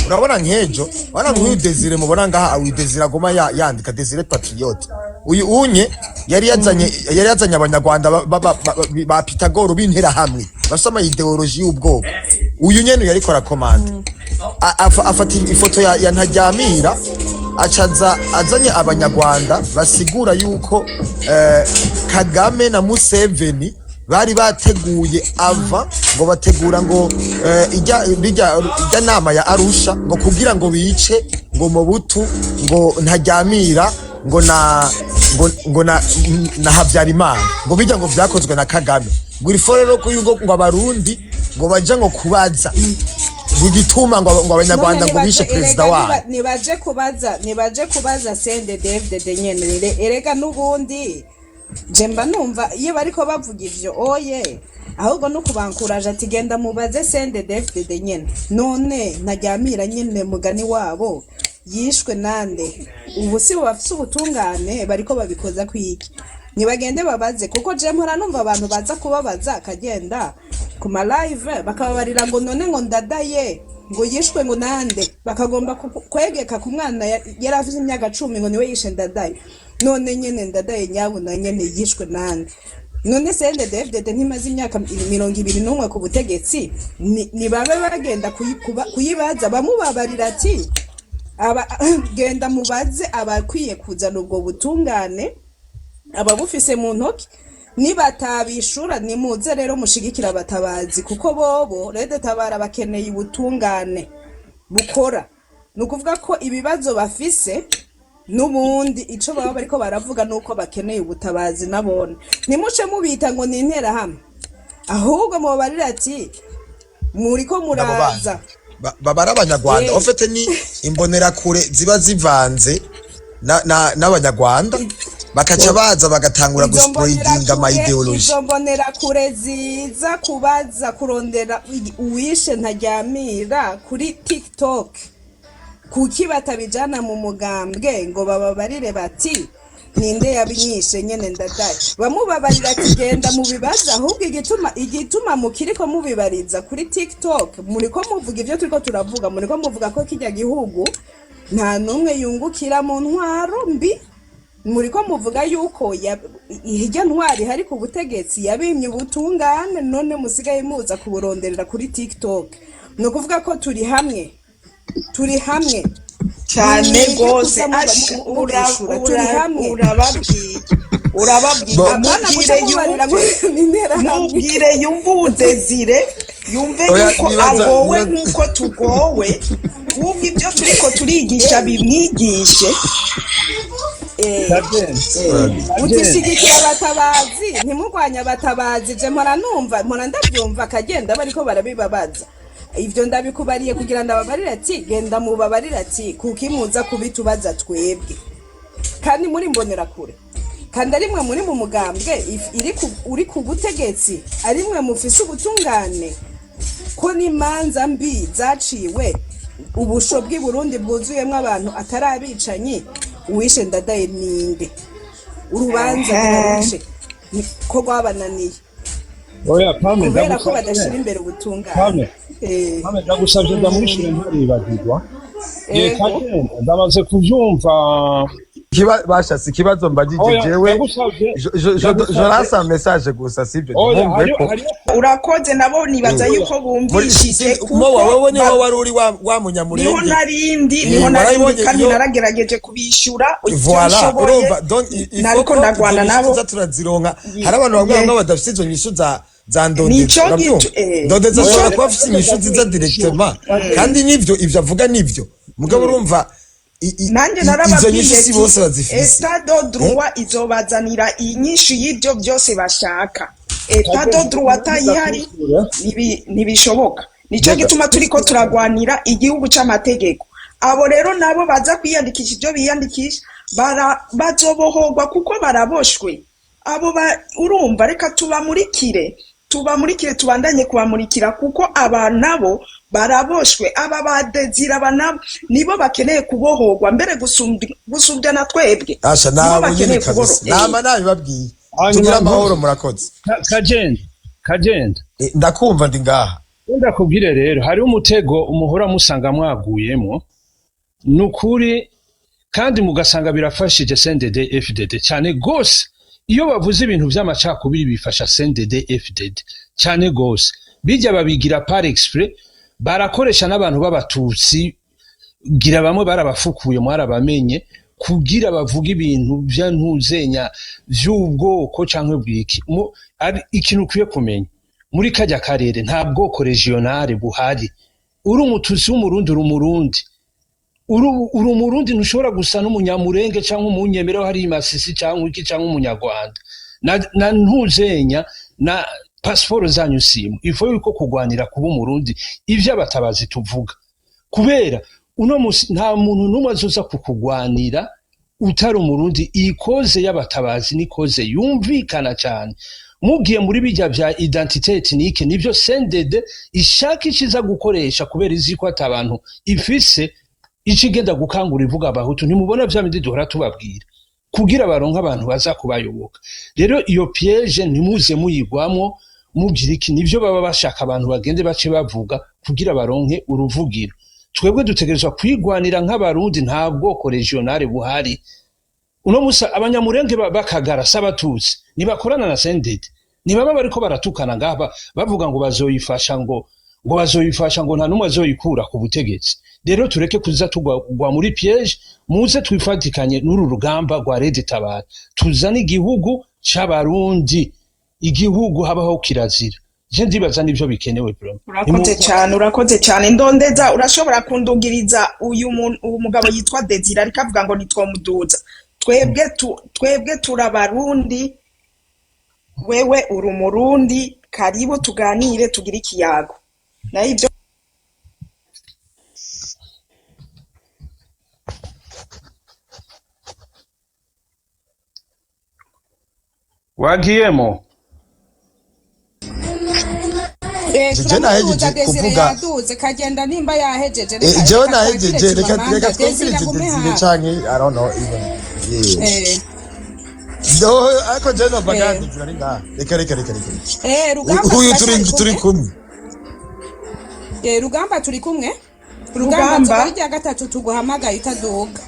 Urabona nkejo, urabona nk'uyu Desire mubona ngaha, uyu Desire aguma yandika, Desire Patriote, uyu unye yari yazanye Abanyarwanda ba Pitagoro b'interahamwe bafise ama idéologie y'ubwoko. Uyu nyene yariko arakomanda, afata ifoto ya Ntaryamira, acaza azanye Abanyarwanda basigura yuko Kagame na Museveni bari bateguye ava ngo bategura ngo ijya nama ya Arusha ngo kugira ngo bice ngo Mobutu, ngo Ntaryamira, ngo na ngo na Habyarimana, ngo bijya ngo vyakozwe na Kagame, ngo iri rero ko yuko ngo Abarundi ngo baja ngo kubaza ngo igituma ngo Abanyarwanda None ngo bishe perezida erega wabo. Nibaje kubaza CNDD-FDD nyene. Erega n'ubundi je mba numva iyo bariko bavuga ivyo oye, ahubwo no kubankuraje ati genda mubaze CNDD-FDD nyene. None Ntaryamira nyene, mugani wabo, yishwe nande? Ubu si bo bafise ubutungane? Bariko babikoza kwiki? Nibagende babaze, kuko je mpora numva abantu baza kubabaza akagenda ku ma live, bakababarira ngo none ngo Ndadaye ngo yishwe ngo nande? Bakagomba kwegeka ku mwana yari afise imyaka 10 ngo niwe yishe Ndadaye. None nyene Ndadaye nyabuna nyene yishwe nande? None CNDD-FDD ntimaze imyaka 21 ku butegetsi? Nibabe bagenda kuyibaza, bamubabarira ati aba genda mubaze abakwiye kuzana ubwo butungane, ababufise mu ntoki. Nibatabishura, nimuze rero mushigikira abatabazi, kuko bobo Rede Tabara bakeneye ubutungane bukora. Ni ukuvuga ko ibibazo bafise n'ubundi ico baba bariko baravuga nuko bakeneye ubutabazi nabone. Ntimuce mubita ngo ni interahamwe, ahubwo mubabarire ati muriko Nabo bana muraza. Baba ari Abanyarwanda. En fait ni imbonerakure ziba zivanze n'Abanyarwanda, bakaca baza bagatangura Izo guspreadinga ama mbonerakure idéologie. Izo mbonerakure ziza kubaza, kurondera uwishe Ntaryamira kuri TikTok, kuki batabijana mu mugambwe ngo bababarire bati ninde yabinyishe nyene Ndadaye? Bamubabarira ati genda mubibaza. Ahubwo igituma mukiriko mubibariza kuri TikTok, muriko muvuga ivyo turiko turavuga, muriko muvuga ko kirya gihugu nta n'umwe yungukira mu ntwaro mbi, muriko muvuga yuko irya ntwari ihari ku butegetsi yabimye ubutungane. None musigaye muza kuburonderera kuri TikTok. Ni ukuvuga ko turi hamwe, turi hamwe. Cyane Nimwige rwose. kuza Asha, mubishura, turi hamwe. Urababwiye, urababwiye. Apana guca Mubwire mubarira ngo yumve. ni interahamwe. Mubwire yumve uwudezire, yumve Oya, yuko agowe nk'uko tugowe. Wumva ibyo turiko turigisha, bimwigishe. Utishyigikira abatabazi, ntimurwanye abatabazi. Je mpora numva, mpora ndabyumva akagenda bariko barabibabaza. Ibyo ndabikubariye kugira ndababarire ati genda mubabarire ati kuko imuza kubitubaza twebwe kandi muri mbonerakure, kandi ari mwe muri mu mugambwe iri ku butegetsi, ari mwe mufise ubutungane, ko n'imanza mbi zaciwe, ubusho bw'i Burundi bwuzuyemwo abantu atari abicanyi. Uwishe Ndadaye ninde? Urubanza ntibaruce ko rwabananiye Oya Pame, kubera ko ndagusavye. badashyira imbere ubutungane. Pame. Pame, ndagusavye, ndamwishure ntaribagirwa. Ye. Ego. Kagenda ndamaze kuvyumva. Bashatse ikibazo mbagije Oya, jewe. Ndagusavye. Je Ndagusavye. lance un message gusa, sibyo? Oya, Ntimwumve hariho ko hariho Urakoze. Nabo nibaza Eh. yuko Muri bumvishije mo kuko wowe niho wari uri wa niho munyamurenge. narindi, Eh, niho narindi. warabibonye Kandi iyo naragerageje kubishyura icyo Voilà, nshoboye. urumva, donc il faut Nariko ko izo ndagwana nyishu nabo. tuza turazironka. Hari abantu bamwe bamwe badafite izo nyishu za Ndondeza, Nico urabyumva? gitu Ndondeza nico ashobora kuba afite inyishu nziza directement, kandi nivyo ivyo avuga nivyo, mugabo urumva Nanjye izo narababwiye nyishu si ati bose bazifise. État de droit izobazanira inyishu y'ibyo byose bashaka. État de droit atayihari, ntibishoboka. Nicyo Mbega gituma turiko turagwanira igihugu c'amategeko. Abo rero nabo baza kwiyandikisha ibyo biyandikisha, bazobohorwa kuko baraboshwe abo urumva, reka tubamurikire, tubamurikire, tubandanye kubamurikira, kuko aba nabo baraboshwe. Aba badezira, aba nabo nibo bakeneye kubohorwa mbere gusumbya na twebwe. Asha Nibo nabo nyene bakeneye kabisa. kuboro Nama nabibabwiye. Hanyuma Tugira amahoro, murakoze. Kagenda, kagenda. Ndakumva, ndi ngaha. Ndakubwire rero, hariho umutego umuhora musanga mwaguyemo, ni ukuri, kandi mugasanga birafashije CNDD FDD cyane gose. Iyo bavuze ibintu by'amacakubiri bifasha CNDD FDD cyane gose. Bijya babigira par exprès, barakoresha n'abantu b'abatutsi, gira bamwe barabafukuye, mwarabamenye, kugira bavuge ibintu vya ntuzenya vy'ubwoko canke bwiki. Ikintu ukwiye kumenya, muri kajya karere nta bwoko régional buhari. Uri umututsi w'umurundi, uri umurundi, uri umurundi. Ntushobora gusa n'umunyamurenge cyangwa umunyemera hari imasisi cyangwa iki cyangwa umunyarwanda na ntuzenya na pasiporo zanyu simu ifo yuko kurwanira kuba umurundi. Ivyo abatabazi tuvuga, kubera uno musi nta muntu n'umwe azoza kukugwanira utari umurundi. Iyi cause y'abatabazi ni cause yumvikana cyane. Mugiye muri bijya bya identité ethnique, nibyo CNDD ishaka ikiza gukoresha, kubera izi ko ata abantu ifise ico igenda gukangura ivuga abahutu. Ntimubona vya bindi duhora tubabwira kugira baronke abantu baza kubayoboka? Rero iyo piège ntimuze muyigwamwo. Mugira iki, nivyo baba bashaka, abantu bagende bace bavuga kugira baronke uruvugiro. Twebwe dutegerezwa kwigwanira nk'abarundi, nta bwoko régional buhari. Uno musa abanyamurenge bakagara s'abatutsi, ntibakorana na CNDD, ntibaba bariko baratukana ngaha bavuga ngo bazoyifasha, ngo bazoyifasha, ngo nta n'umwe azoyikura ku butegetsi. Rero tureke kuza tugwa muri piège. Muze twifatikanye n'uru rugamba rwa Red Tabara, tuzane igihugu c'abarundi, igihugu habaho kirazira. Je ndibaza nivyo bikenewe bro. Urakoze cyane, urakoze cyane. Ndondeza, urashobora kundugiriza uyu muntu, uyu mugabo yitwa Desire, ariko avuga ngo ntitwomuduza. Twebwe turabarundi, wewe uri umurundi. Karibu tuganire, tugire ikiyago nayo ibyo. Wagiyemo. Je Turamuduza. Nahejeje Desire kuvuga. Yaduze kagenda nimba yahejeje. Reka Jewe reka twakire nahejeje, reka Chimamanda. reka Desire twumvirize agume Desire hafi. canke I don't know even, yeah. No, ariko jewe numva ngandikira ari ngaha. Reka reka reka reka. Rugamba, Uyu turi turacyari turi kumwe. kumwe. Rugamba, turi kumwe, Rugamba. Rugamba. Tuba ari rya gatatu tuguhamagaye utaduga.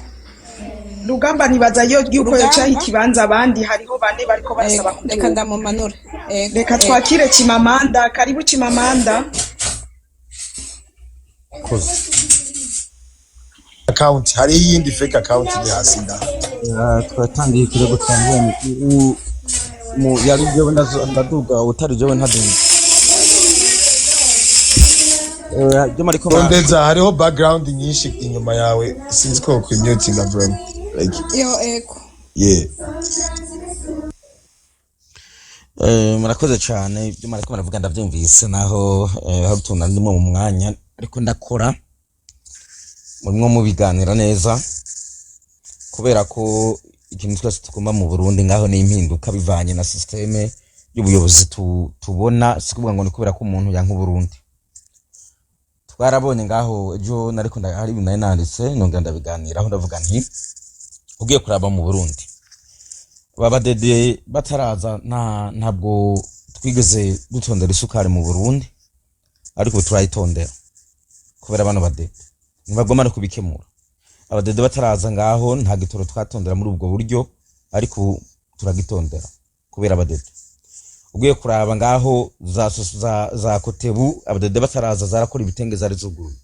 Rugamba, nibaza yo yuko yocaho Rugamba. ikibanza abandi. Hariho bane bariko barasaba Reka kuduga. ndamumanure. Reka Ego. twakire Chimamanda. Karibu Chimamanda. Koze. Account, hari iyindi fake account iri hasi ngaha. Twatangiye ikirego cya mu yari jewe ndaduga, utari jewe ntaduga. Byo mariko Ndondeza, hariho background nyinshi inyuma yawe, sinzi ko kwimutinga vraiment, like. Yo, ego. Yeah. Murakoze cyane. Ibyo mariko muravuga ndabyumvise, naho hari utuntu ndimo mu mwanya ariko ndakora, murimo mubiganira neza, kubera ko ikintu twese tugomba mu Burundi ngaho ni impinduka bivanye na système y'ubuyobozi tubona. Si kuvuga ngo ni kubera ko umuntu yanka Uburundi. Twarabonye ngaho ejo nariko hari ibintu nari nanditse, nongera ndabiganiraho, ndavuga nti ugiye kuraba mu Burundi, babadede bataraza ntabwo twigeze dutondera isukari mu Burundi, ariko ubu turayitondera kubera bano badede ntibagomba no kubikemura. Abadede bataraza ngaho nta gitoro twatondera muri ubwo buryo, ariko ubu turagitondera kubera abadede. Ugiye kuraba ngaho za kotebu, abadede bataraza zarakora ibitenge, zari zuguruye.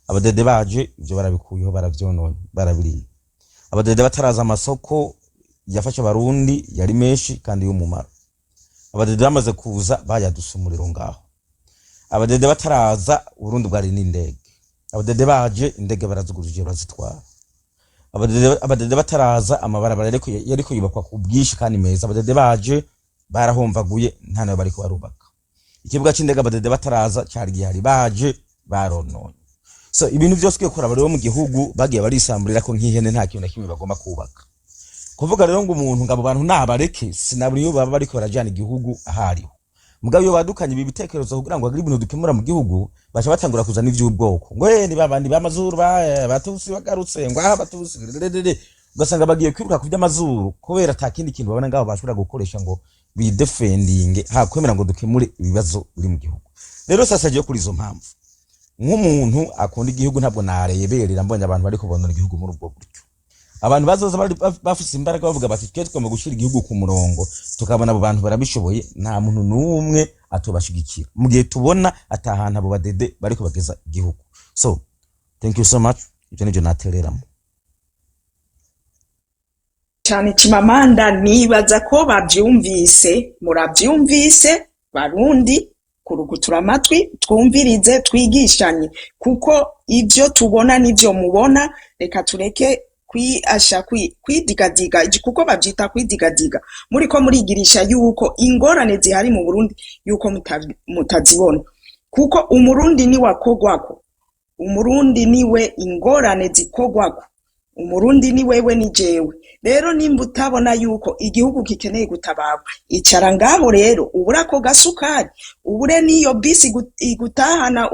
Abadede baje ibyo barabikuyeho, baravyononye, barabiriye. Abadede bataraza amasoko yafashe abarundi yari menshi kandi y'umumaro. Abadede bamaze kuza bayaduse umuriro ngaho. Abadede bataraza Uburundi bwari n'indege. Abadede baje indege barazugurije, barazitwara. Abadede bataraza amabarabara yariko yubakwa ku bwinshi kandi meza. Abadede baje barahomvaguye, nta nayo bariko barubaka. Ikibuga c'indege abadede bataraza cari gihari, baje barononye. So ibintu byose ugiye kuraba rero mu gihugu bagiye barisamburira ko nk'ihene, nta kintu na kimwe bagomba kubaka. Kuvuga rero ngo umuntu ngo abo bantu nabareke, sinaburi iyo baba bariko barajana igihugu ahariho. Mugabo iyo badukanye ibi bitekerezo kugira ngo hagire ibintu dukemura mu gihugu, baca batangura kuzana ivy'ubwoko, ngo ni babandi b'amazuru ba batusi bagarutse, ngo aha batusi rererere. Ugasanga bagiye kwiruka ku by'amazuru kubera ata kindi kintu babona ngaho bashobora gukoresha ngo bidefendinge, ha kwemera ngo dukemure ibibazo biri mu gihugu. Rero sasa agiye kuri izo mpamvu, nk'umuntu akunda igihugu, ntabwo nareberera mbonye abantu bari kubonora igihugu muri ubwo buryo. Abantu bazoza bari bafise imbaraga bavuga bati twe tugomba gushyira igihugu ku murongo, tukabona abo bantu barabishoboye, nta muntu n'umwe atobashigikira mu gihe tubona atahantu abo badede bariko bageza igihugu. So thank you so much, ivyo nivyo natereramo. Cyane Chimamanda, nibaza ko bavyumvise, muravyumvise Barundi, kurugutura amatwi twumvirize, twigishanye, kuko ivyo tubona n'ivyo mubona. Reka tureke kwiasha kwidigadiga, kuko bavyita kwidigadiga, muriko murigirisha yuko ingorane zihari mu Burundi yuko mutazibona, kuko Umurundi ni wakogwako, Umurundi niwe ingorane zikogwako, Umurundi ni wewe, ni jewe. Rero nimba utabona yuko igihugu gikeneye gutabarwa, icara ngaho rero ubure ako gasukari, ubure n'iyo bisi igutahana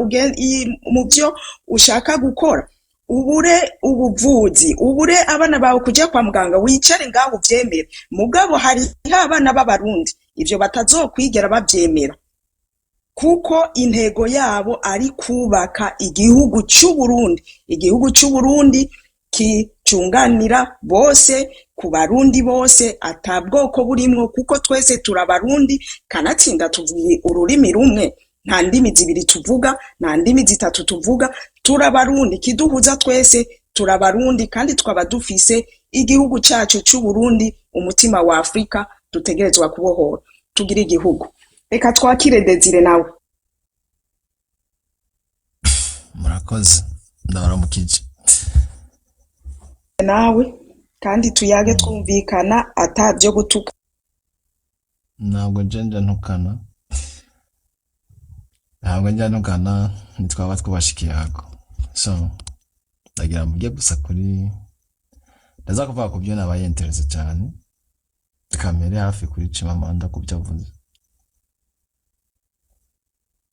mu byo ushaka gukora, ubure ubuvuzi, ubure abana bawe kuja kwa muganga, wicare ngaho uvyemere. Mugabo hariho abana b'Abarundi ivyo batazokwigera bavyemera, kuko intego yabo ari kubaka igihugu c'Uburundi, igihugu c'Uburundi kicunganira bose, ku Barundi bose, ata bwoko burimwo, kuko twese turabarundi, kanatsinda tuvuye ururimi rumwe. Nta ndimi zibiri tuvuga, nta ndimi zitatu tuvuga, turabarundi. Kiduhuza twese turabarundi, kandi twaba dufise igihugu cacu c'Uburundi, umutima wa Afrika dutegerezwa kubohora tugira igihugu. Reka twakire Desire nawe. Murakoze, ndabaramukije. Nawe kandi tuyage twumvikana, ata byo gutuka. Ntabwo nje nja ntukana, ntabwo njya ntukana, ntitwaba twubashe ikiyago. So ndagira mvuge gusa kuri, ndaza kuvuga ku byo nabaye intéressé cyane kamere hafi kuri Chimamanda ku byo avuze.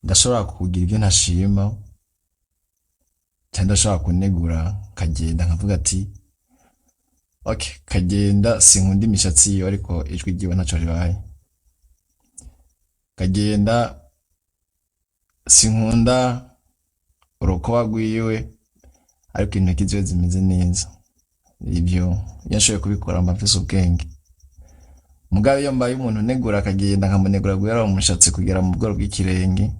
Ndashobora kugira ibyo ntashima cyangwa ndashobora kunegura kagenda, nkavuga ati okay, kagenda sinkunda imishatsi yiwe, ariko ijwi ryiwe ntaco ribaye. Kagenda sinkunda urukoba rwiwe, ariko intoki ziwe zimeze neza. Ibyo iyo nshoboye kubikora mba mfise ubwenge. Mugabo iyo mbaye umuntu unegura akagenda, nkamunegura guhera mu mushatsi kugera mu bworo bw'ikirenge,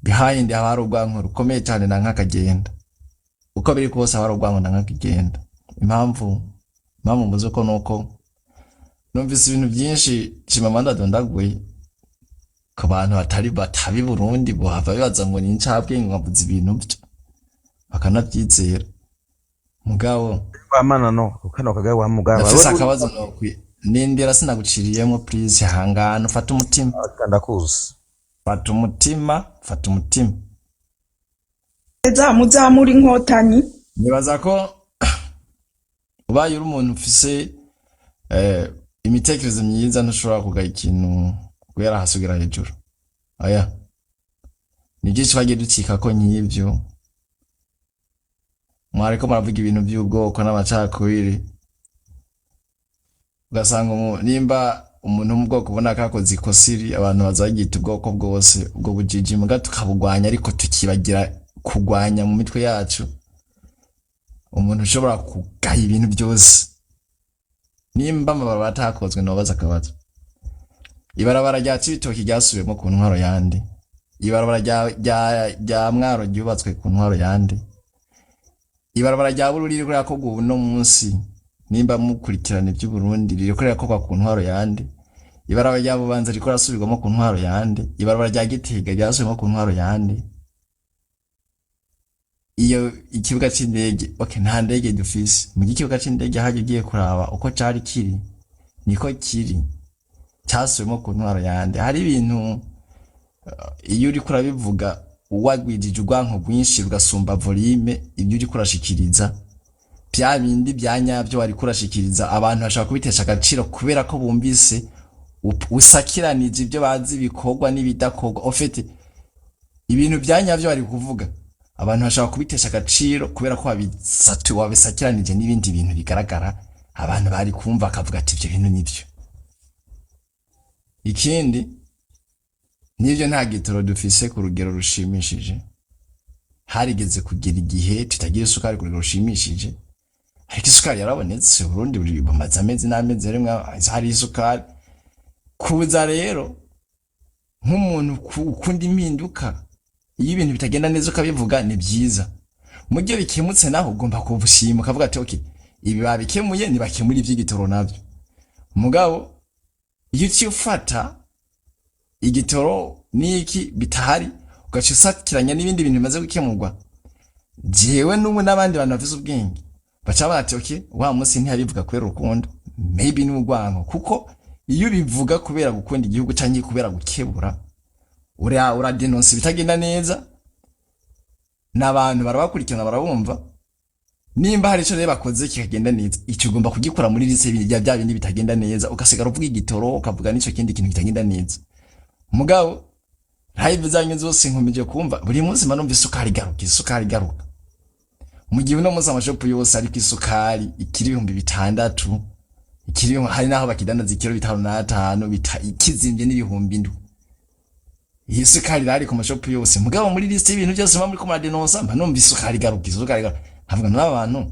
behind haba hari urwanko rukomeye cyane na nk'akagenda. Uko biri kose haba hari urwanko na nk'akagenda. Impamvu mvuze ko nuko numvise ibintu byinshi Chimamanda adondaguye ku bantu batari batabi Burundi, bohava bibaza ngo ni incabwenge, nkavuze ibintu byo bakanabyizera. Mugabo Wamana no kano kagaye wa mugaba. Ndafise akabazo nokwi nindira, sinaguciriyemo, please hangana, ufate umutima. Ndakuzi. Fata umutima, fata umutima. Muzamura inkotanyi. Nibaza ko ubaye uri umuntu ufise imitekerereze myiza, ntushobora kugaya ikintu guhera hasi ugera hejuru. Oya, ni byinshi twagiye ducika ko nk'ibyo. Mwariko muravuga ibintu by'ubwoko n'amacakubiri, ugasanga nimba umuntu wo mu bwoko ubona ko akoze ikosa iri, abantu bazagita ubwoko bwose. Ubwo bujiji muga tukabugwanya, ariko tukibagira kugwanya mu mitwe yacu. Umuntu ushobora kugaya ibintu byose. Nimba amabarabara atakozwe, nobaza akabazo: ibarabara rya Cibitoki ryasubiyemo ku ntwaro yande? Ibarabara rya Mwaro ryubatswe ku ntwaro yande? Ibarabara rya Bururi ririko rirakorwa uno munsi, nimba mukurikirana ivy'Uburundi, ririko rirakorwa ku ntwaro yande? Ibarabara rya Bubanza ririko rirasubirwamo ku ntwaro yande? Ibarabara rya Gitega ryasubiyemo ku ntwaro yande? Iyo ikibuga c'indege, okay, nta ndege dufise mu ikibuga c'indege haje, ugiye kuraba uko cari kiri niko kiri, cyasubiwemo ku ntwaro yande? Hari ibintu iyo uriko urabivuga wagwijije urwanko rwinshi rugasumba volume ibyo uriko urashikiriza, bya bindi bya nyabyo wariko urashikiriza, abantu bashobora kubitesha agaciro kubera ko bumvise usakiranije ibyo bazi bikorwa n'ibidakorwa. Au fait, ibintu bya nyabyo wari kuvuga, abantu bashobora kubitesha agaciro kubera ko wabisakiranije n'ibindi bintu bigaragara. Abantu bari kumva akavuga ati ibyo bintu nibyo. Ikindi nibyo, nta gitoro dufise ku rugero rushimishije. Harigeze kugira igihe tutagira isukari ku rugero rushimishije, ariko isukari yarabonetse. Uburundi buri bumaze amezi n'amezi rimwe hari isukari. Kuza rero nk'umuntu ukunda impinduka, iyo ibintu bitagenda neza ukabivuga ni byiza. Mu gihe bikemutse naho ugomba kubushima, ukavuga ati okay, ibi babikemuye, ntibakemura iby'igitoro nabyo. Mugabo iyo uciye ufata igitoro n'iki bitahari, ugaca usakiranya n'ibindi bintu bimaze gukemurwa, jewe n'ubu n'abandi bantu bafise ubwenge baca bati okay, wa munsi ntiyabivuga kubera urukundo, maybe n'urwango. Kuko iyo ubivuga kubera gukunda igihugu canke kubera gukebura, uradenonsa ibitagenda neza, n'abantu barabakurikirana, barabumva. Nimba hari ico rero bakoze kikagenda neza, icyo ugomba kugikora muri liste bya bindi bitagenda neza, ugasigara uvuga igitoro, ukavuga n'ico kindi kintu kitagenda neza. Mugabo live zanyu zose nkomeje kumva buri munsi mba numva isukari igaruka, isukari igaruka, mu gihe uno munsi amashopu yose ariko isukari ikiri 6000, ikiri hari naho bakidandaza ikiro 55 ikizimvye n'7,000. Iyi sukari irahari ku mashopu yose, mugabo muri liste y'ibintu byose muba muriko muradenonsa mba numva isukari igaruka, isukari igaruka. Nkavuga n'aba bantu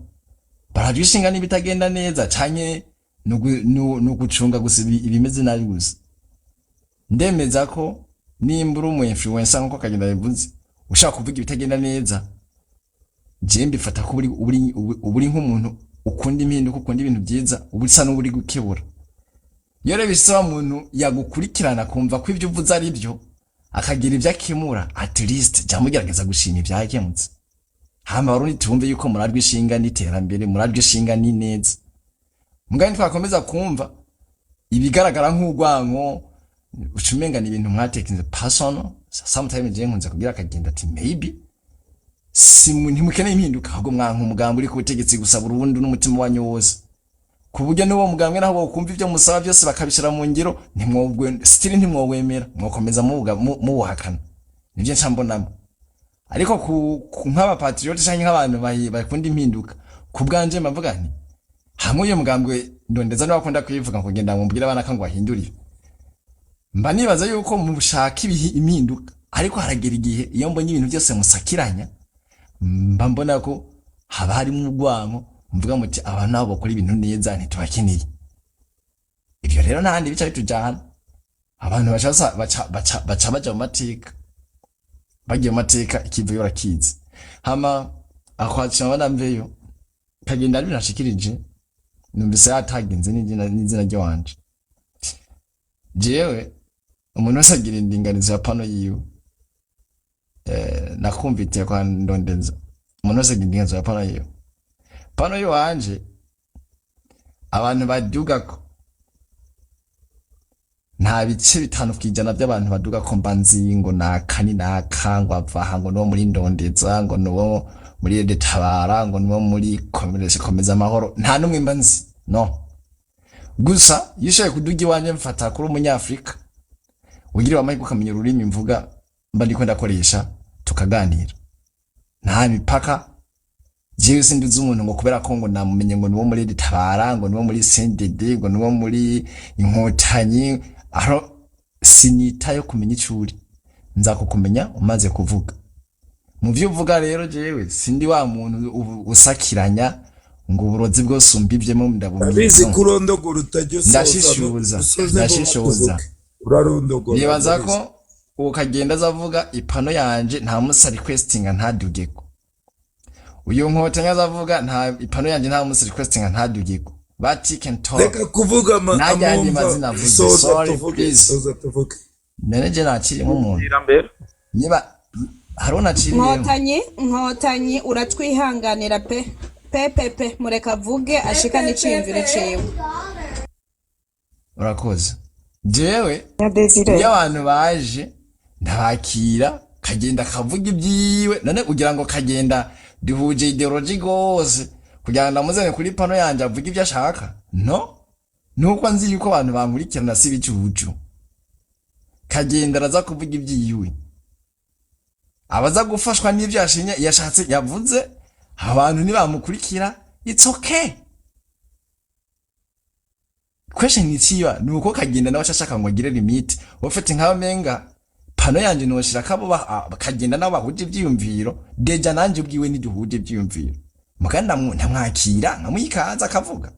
barajwe ishinga n'ibitagenda neza, canke nugucunga gusa ibimeze nabi gusa? Ndemeza ko nimba uri umu influencer nkuko Kagenda bivuze, ushaka kuvuga ibitagenda neza, je mbifata ko uri nk'umuntu ukunda impinduka, ukunda ibintu byiza, uba usa n'uri gukebura. Iyo rero bisaba umuntu yagukurikirana kumva ko ibyo uvuze ari byo, akagira ibyo akemura, at least jya mugerageza gushima ibyakemutse, hama Abarundi tumve yuko murarwa ishinga n'iterambere, murarwa ishinga n'ineza. Mugani twakomeza kumva ibigaragara nk'urwanko, ucumenga ni ibintu mwatekinze personal. Sometimes je nkunze kugira akagenda ati maybe si ntimukeneye impinduka, ahubwo mwanka umugambi uri ku butegetsi gusa burundu n'umutima wanyu wose, ku buryo n'uwo mugambwe naho bokumva ibyo musaba byose bakabishira mu ngiro, ntimwobwe still ntimwowemera, mwokomeza muwuhakana. Nivyo nca mbonamo. Ariko ku nk'abapatriote canke nk'abantu bakunda impinduka, ku bwanje mbavuga nti hamwe uyu mugambwe ndondeza niwe akunda kuyivuga ngo genda mubwire abana ko ngo ahindurire, mba nibaza yuko mushaka impinduka. Ariko haragera igihe iyo mbonye ibintu byose musakiranya, mba mbona ko haba harimo urwanko, mvuga muti abantu nabo bakora ibintu neza ntitubakeneye. Ibyo rero ntahandi bica bitujana, abantu baca baja mu mateka, bagiye mu mateka ikivuyo barakizi. Hama akwakira abana mveyo kagenda ari binashikirije, numvise yatagenze n'izina ry'iwanje. Jewe umuntu wese agira indinganizo ya pano yiwe. Nakumvitiye kwa Ndondeza, umuntu wese agira indinganizo ya pano yiwe. Pano yiwanje abantu badugako, nta bice 5% by'abantu baduga ko mba nzi ngo naka ni naka, ngo ava aha, ngo nuwo muri Ndondeza, ngo nuwo muri Tabara, ngo nuwo muri Komeza Amahoro. Nta n'umwe mba nzi. No gusa iyo ushoboye kuduga iwanje, mfata kuri umunyafrika ugiriwe amahirwe ukamenya ururimi mvuga mba ndiko ndakoresha, tukaganira, nta mipaka. Jewe sinduzi umuntu ngo kubera ko ngo namumenye ngo niwo muri Tabara, ngo niwo muri CNDD, ngo niwo muri Inkotanyi. Aho sinitayo kumenya icuri, nzakukumenya umaze kuvuga. Mu vyo uvuga rero, jewe sindi wa muntu usakiranya ngo uburozi bwose umbivyemo Ndabizi ndabumiza. ko urondogora, utajya usoza. Ndashishuza, Usoze vuba. ndashishoza. Tuvuge, urarondogora. Nibaza Ndabizi. ko uwo kagenda azavuga ipano yanje nta musi requestinga ntadugeko. Uyu Nkotanyi azavuga nta ipano yanje nta musi requestinga ntadugeko. Bati can talk. Reka kuvuga Najyanye amumva. amazina avuze. Soza. Sorry, Tuvuge. please. Soza tuvuge. None je nakirimo umuntu. Mbere. Niba hariho naciriyemo. Nkotanyi, Nkotanyi, uratwihanganira pe pe pe pe, mureka avuge ashikane iciyumviro ciwe. Urakoze. Jewe Ya Desire. iyo abantu baje ndabakira, kagenda kavuga ibyiwe. None ugira ngo kagenda duhuje ideology gose kugira ngo ndamuzane kuri pano yanje avuge ibyo ashaka? No, nuko nzi yuko abantu bankurikirana si ibicucu. Kagenda araza kuvuga ibyiwe, abaza gufashwa n'ibyo yashinye yashatse yavuze. Abantu nibamukurikira, it's okay. Question ikiba ni uko kagenda nawe ashaka ngo agire limite. Ufite nkaho menga pano yanje noshira kabo kagenda nabo bahuje ivyiyumviro. Déjà nanje ubwiwe ntiduhuje ivyiyumviro, muga ndamwakira nkamwikaza akavuga.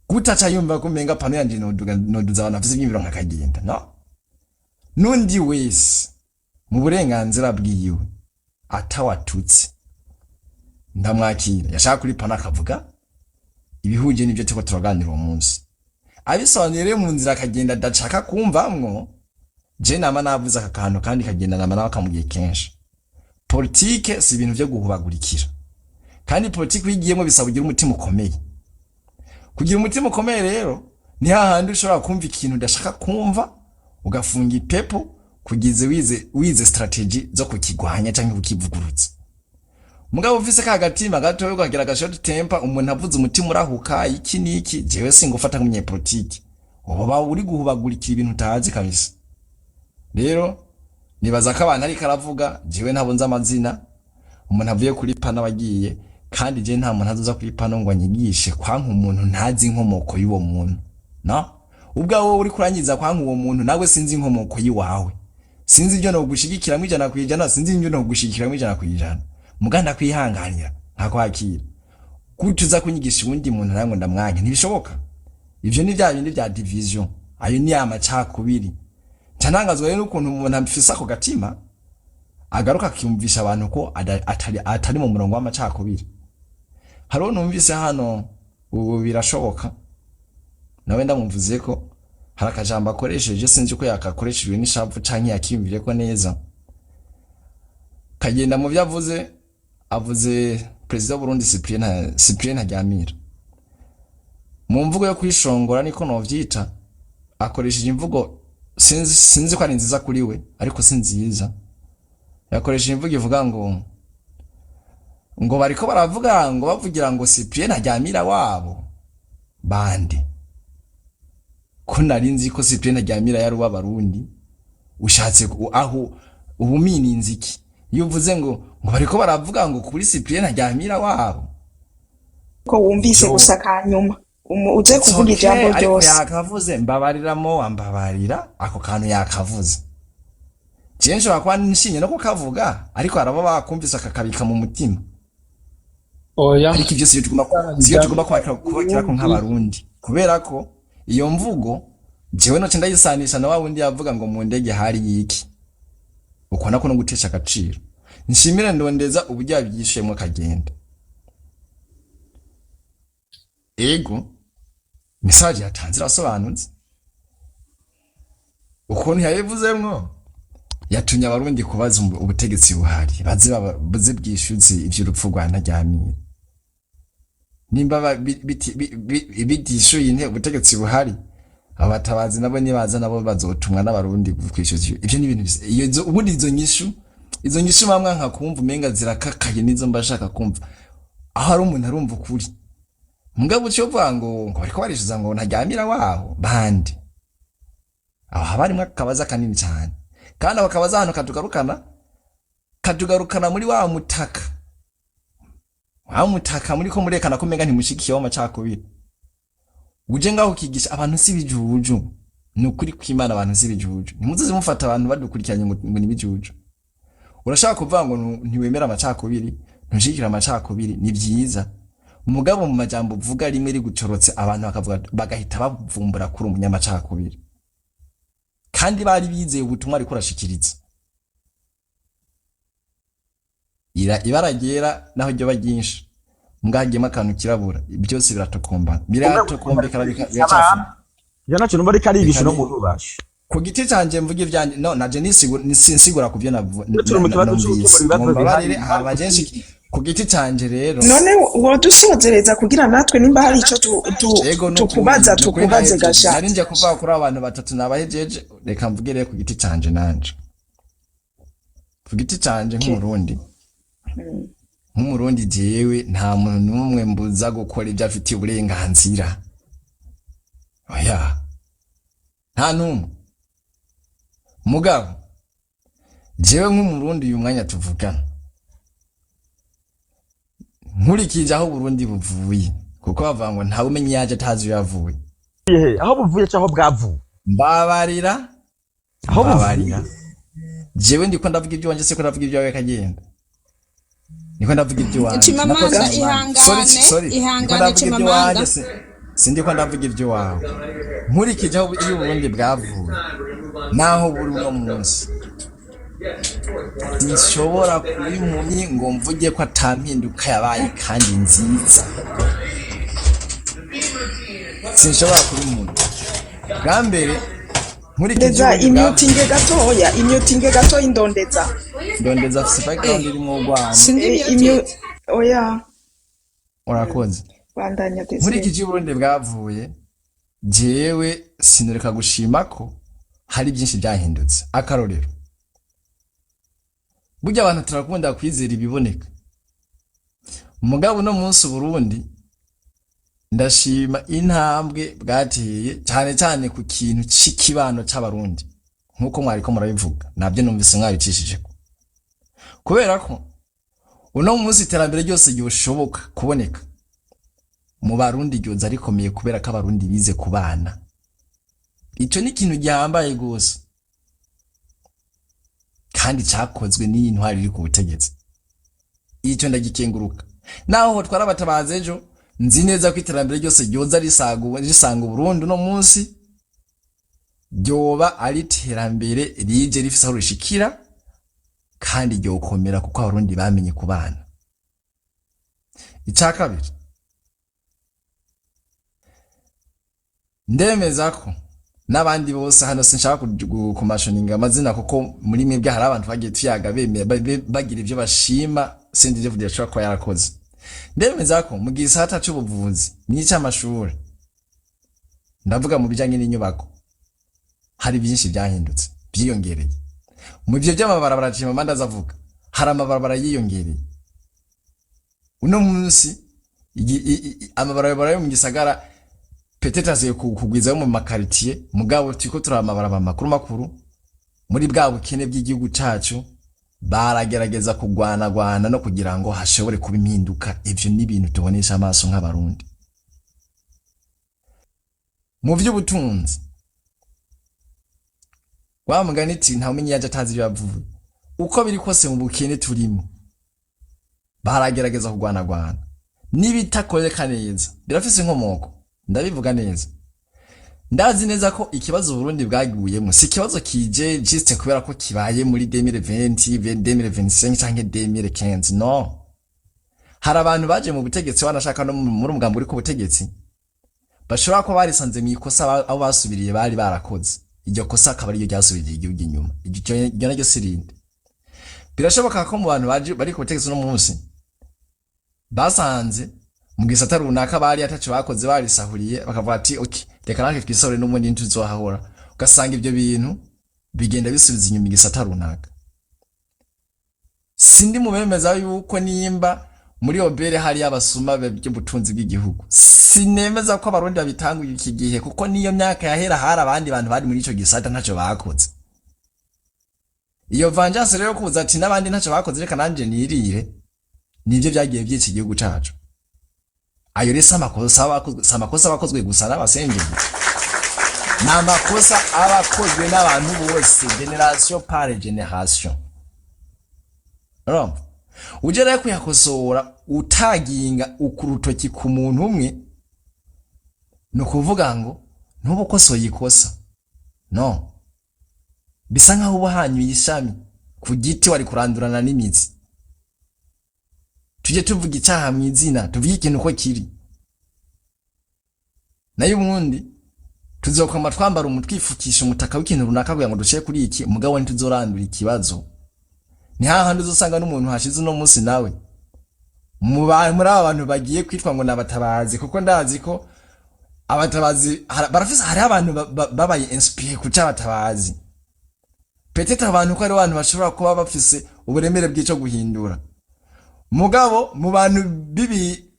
Gutaca yumva ko menga pano yanje noduga noduza abantu bafise ivyiyumviro nka kagenda, no nundi wese mu burenganzira bwiwe atawatutse, ndamwakira. Yashaka kuri pano akavuga ibihuje n'ibyo turiko turaganira uwo munsi, abisobanuye rero mu nzira akagenda adashaka kumvamwo. Je nama navuze aka kantu, kandi kagenda nama nawe akamubwiye kenshi: politike si ibintu vyo guhubagurikira, kandi politike uyigiyemo bisaba ugira umutima ukomeye. Kugira umutima ukomeye rero ni hahandi ushobora kumva ikintu udashaka kumva, ugafunga ipepo kugeza wize strategy zo kukigwanya canke kukivugurutsa. Mugabo ufise ka gatima gatoya, ukagira aga short temper, umuntu avuze umutima urahuka, iki niki. Jewe singufata nk'umunyepolitike, uba uri guhubagurikira ibintu utazi kabisa. Rero nibaza ko abantu ariko aravuga, jewe ntabwo nzi amazina. Umuntu avuye kuri pano abagiye, kandi je nta muntu azoza kuri pano ngo anyigishe kwanka umuntu ntazi inkomoko y'uwo muntu. No ubwawe wowe uri kurangiza kwanka uwo muntu, nawe sinzi inkomoko y'iwawe, sinzi ibyo nogushigikiramwo 100%, sinzi ibyo nogushigikiramwo 100%. Muga ndakwihanganira nkakwakira. Gutyo uza kunyigisha uwundi muntu nawe ngo ndamwanke, ntibishoboka. Ivyo ni bya bindi bya division, ayo ni amacakubiri. Nca rero n'ukuntu umuntu afise ako gatima agaruka akiyumvisha abantu ko atari mu murongo w'amacakubiri. Hariho numvise hano ubu birashoboka nawe ndamuvuze ko hari akajambo akoresheje, sinzi ko yakakoreshejwe n'ishavu canke yakiyumvire ko neza. Kagenda mu byo avuze, avuze perezida w'Uburundi Cyprien Ntaryamira mu mvugo yo kwishongora, niko novyita. Akoresheje imvugo sinzi ko ari nziza kuri we, ariko si nziza. Yakoresheje imvugo ivuga ngo bariko baravuga ngo bavugira ngo Cyprien Ntaryamira wabo bande, ko nari nzi ko Cyprien Ntaryamira yari uw'Abarundi. Ushatse aho ubu mininzi iki iyo uvuze ngo bariko baravuga ngo kuri Cyprien Ntaryamira wabo? Ko wumvise gusa kanyuma uze It's kuvuga okay, ijambo ariko ryose. Yakavuze, mbabariramo, wambabarira ako kantu yakavuze. Jewe nshobora kuba nshinye no kukavuga, ariko harabo bakumvise akakabika mu mutima. Oya. Ariko ivyo siyo tugomba kubakirako nk'Abarundi, kubera ko iyo mvugo jewe noce ndayisanisha na wa wundi yavuga ngo mu ndege hari yiki. Uko nako no gutesha agaciro. Nshimire Ndondeza uburyo yabyishemo akagenda. Ego, message yatanze irasobanutse. Ukuntu yabivuzemwo yatumye Abarundi kubaza ubutegetsi buhari baze bwishutse ivy'urupfu rwa Ntaryamira. Nimba bitishuye ubutegetsi buhari, abatabazi nabo nibaza nabo bazotumwa n'Abarundi kwishyuza ivyo. Ni ibintu ubundi izo nyishu bamwe nka kumva umenga zirakakaye, nizo mba shaka kumva aho ari umuntu arumva ukuri. Mugabo uciye uvuga ngo bariko barishyuza ngo Ntaryamira waho bande, aho haba harimwo akabaza kanini cyane. Kandi ako kabaza ahantu katugarukana muri wa mutaka, wa mutaka muri ko murekana ko umenga ntimushikiyeho amacakubiri. Uje ngaho ukigisha abantu si ibijuju. Ni ukuri kw'Imana, abantu si ibijuju. Ntimuzoze mufata abantu badukurikiranye ngo ni ibijuju. Urashaka kuvuga ngo ntiwemera amacakubiri, ntushigikira amacakubiri, ni vyiza. Mugabo mu majambo uvuga rimwe rigucorotse, abantu bakavuga, bagahita bavumbura kuri umunyamacakubiri, kandi bari bizeye ubutumwa ariko urashikiriza. Ira ibara ryera naho ryoba ryinshi, mbwagiyemo akantu kirabura, byose biratokombana, biratokombekana, bigacafura. Ivyo naco numva ariko arigisha Reka no ni muntu ubasha. Ku giti canje mvuga ivyanje, no naje nisigura ku byo Turi mu kibazo cyo numvise. gukemura ibibazo bihari. Mumbabarire, hama je ku giti canje rero. None wodusozereza kugira natwe nimba hari ico Ego, nukuri tukubaza, nukuri tukubaze nahejeje. gasha. Nari nje kuvuga kuri abo bantu batatu, nabahejeje. Reka mvuge rero ku giti canje nanje, ku giti canje nk'Umurundi, nk'Umurundi jewe nta muntu n'umwe mbuza gukora ibyo afitiye uburenganzira, oya, nta n'umwe. Mugabo jewe nk'Umurundi uyu mwanya tuvugana, nkurikije aho Burundi buvuye, kuko bavuga ngo ntawe umenya iyo aje atazi iyo yavuye. Ehe, aho buvuye cyangwa bwavuye? Mbabarira. Aho buvuye. Mbabarira, jewe ndiko ndavuga iby'iwanje, siko ndavuga ibyawe. Kagenda, niko ndavuga iby'iwanje. Chimamanda, Nakoze Chimamanda. Sorry, ihangane, sorry, niko ihangane ndavuga Chimamanda. iby'iwanje, sindiko ndavuga iby'iwawe. Nkurikije aho iyo Burundi bwavuye naho buri uno munsi, sinshobora kuba impumyi ngo mvuge ko ata mpinduka yabaye kandi nziza. Sinshobora kuba impumyi. Bwa mbere, nkurikije Ndeza uburundi imyutinge bwavuye, gatoya, imyutinge gatoya, indondeza. Ndondeza afise background irimwo urwango. Sindi muted. Oya. Urakoze. Bandanya, Desire. Nkurikije uburundi bwavuye, jewe sinureka gushima ko hari byinshi byahindutse. Akarorero, burya abantu turakunda kwizera ibiboneka. Mugabo uno munsi Burundi ndashima intambwe bwateye, cyane cyane ku kintu c'ikibano c'Abarundi, nk'uko mwariko murabivuga, nabyo numvise mwabicishijeko, kubera ko uno munsi iterambere ryose ryoshoboka kuboneka mu Barundi ryoza rikomeye, kubera ko Abarundi bize kubana. Ico ni ikintu gihambaye gose kandi cakozwe n'iyi ntwari iri ku butegetsi. Ico ndagikenguruka. Naho twara abatabazi ejo, nzi neza ko iterambere ryose ryoza risanga Burundi uno munsi ryoba ari iterambere rije rifise aho rishikira kandi ryokomera, kuko Abarundi bamenye kubana. Ica kabiri, ndemeza ko n'abandi bose hano, sinshaka kumashoninga amazina, kuko muri mwebwe hari abantu bagiye tuyaga bemera bagira ivyo bashima CNDD-FDD yashobora kuba yarakoze. Ndemeza ko mu gisata c'ubuvuzi n'ic'amashure, ndavuga mu bijanye n'inyubako, hari byinshi byahindutse, byiyongereye. Mu byo by'amabarabara Chimamanda azavuga, hari amabarabara yiyongereye. Uno munsi amabarabara yo mu gisagara peut-être aziye kugwiza mu makaritiye, mugabo turiko turaba amabarabara makuru makuru. Muri bwa bukene bw'igihugu cacu baragerageza kugwanagwana no kugira ngo hashobore kuba impinduka. Ivyo ni ibintu tubonesha amaso nk'Abarundi. Mu vy'ubutunzi, wa mugani iti ntawumenya iyo aje atazi iyo yavuye. Uko biri kose mu bukene turimo baragerageza kugwanagwana. N'ibitakoreka neza birafise inkomoko. Ndabivuga neza, ndazi neza ko ikibazo Burundi bwaguyemo si ikibazo kije juste kubera ko kibaye muri 2020, 2025 canke 2015. No hari abantu baje mu butegetsi, wanashaka no muri umugambi uri ku butegetsi, bashobora kuba barisanze mu ikosa abo basubiriye bari barakoze. Iryo kosa akaba ariryo ryasubiriye igihugu inyuma. Iryo naryo sirinde. Birashoboka ko mu bantu baje bari ku butegetsi uno munsi basanze mu gisata runaka bari ataco bakoze, barisahuriye, bakavuga ati: "Okay, reka natwe twisahure, n'ubundi ntituzohahora." Ugasanga ibyo bintu bigenda bisubiza inyuma igisata runaka. Sindi mu bemeza yuko nimba muri obere hari abasuma by'ubutunzi bw'igihugu, sinemeza ko Abarundi babitanguye iki gihe, kuko niyo myaka yahera hari abandi bantu bari muri ico gisata ntaco bakoze. Iyo vengeance rero, kuza ati n'abandi ntaco bakoze, reka nanje nirire, nivyo vyagiye vyica igihugu cacu. Ayo rero si amakosa si amakosa abakozwe gusa n'abasengeri, ni amakosa aba akozwe n'abantu bose, génération par génération. Urumva, uje rero kuyakosora utaginga ukurutoki ku muntu umwe, ni ukuvuga ngo ntuba ukosoye ikosa, no bisa nkaho uba uhanyuye ishami ku giti wari kurandurana n'imizi. Tujye tuvuga icyaha mu izina, tuvuge ikintu uko kiri. Nayo ubundi tuzokwama twambara umutwifukisha umutaka w'ikintu runaka kugira ngo dushire kuri iki, mugabo ntituzorandura ikibazo. Ni hahandi uzosanga n'umuntu hashize uno munsi nawe muri aba bantu bagiye kwitwa ngo n'abatabazi, kuko ndazi ko abatabazi barafise, hariho abantu babaye inspiré ku c'abatabazi. Peut-être abantu ko ari abantu bashobora kuba bafise uburemere bw'ico guhindura, mugabo mu bantu bibi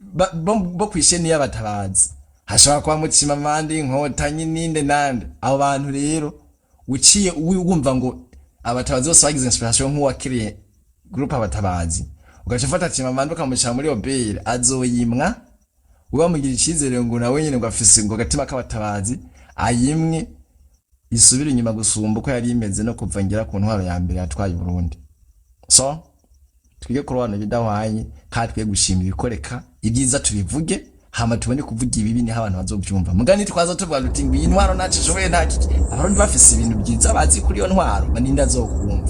bo kw'isheni y'abatabazi hashobora kuba Mucimamanda, Inkotanyi, ninde nande. Abo bantu rero uciye wumva ngo abatabazi bose bagize inspiration nk'uwakiriye groupe abatabazi, ugaca ufata Chimamanda ukamushyira muri obere, azoyimwa. Ubamugira icizere ngo nawe nyene ngo afise ngo agatima k'abatabazi, ayimwe isubire inyuma gusumba uko yari imeze no kuva ngera ku ntwaro ya mbere yatwaye Burundi. So twige kurobanura ibidahwanye, kandi twige gushima ibikoreka. Ibyiza tubivuge, hama tubone kuvuga ibibi, niho abantu bazovyumva. Mugani twaza tuvuga duti ngo iyi ntwaro ntacyo ishoboye, nta kiki, Abarundi bafise ibintu byiza bazi kuri iyo ntwaro, ninde azokumva?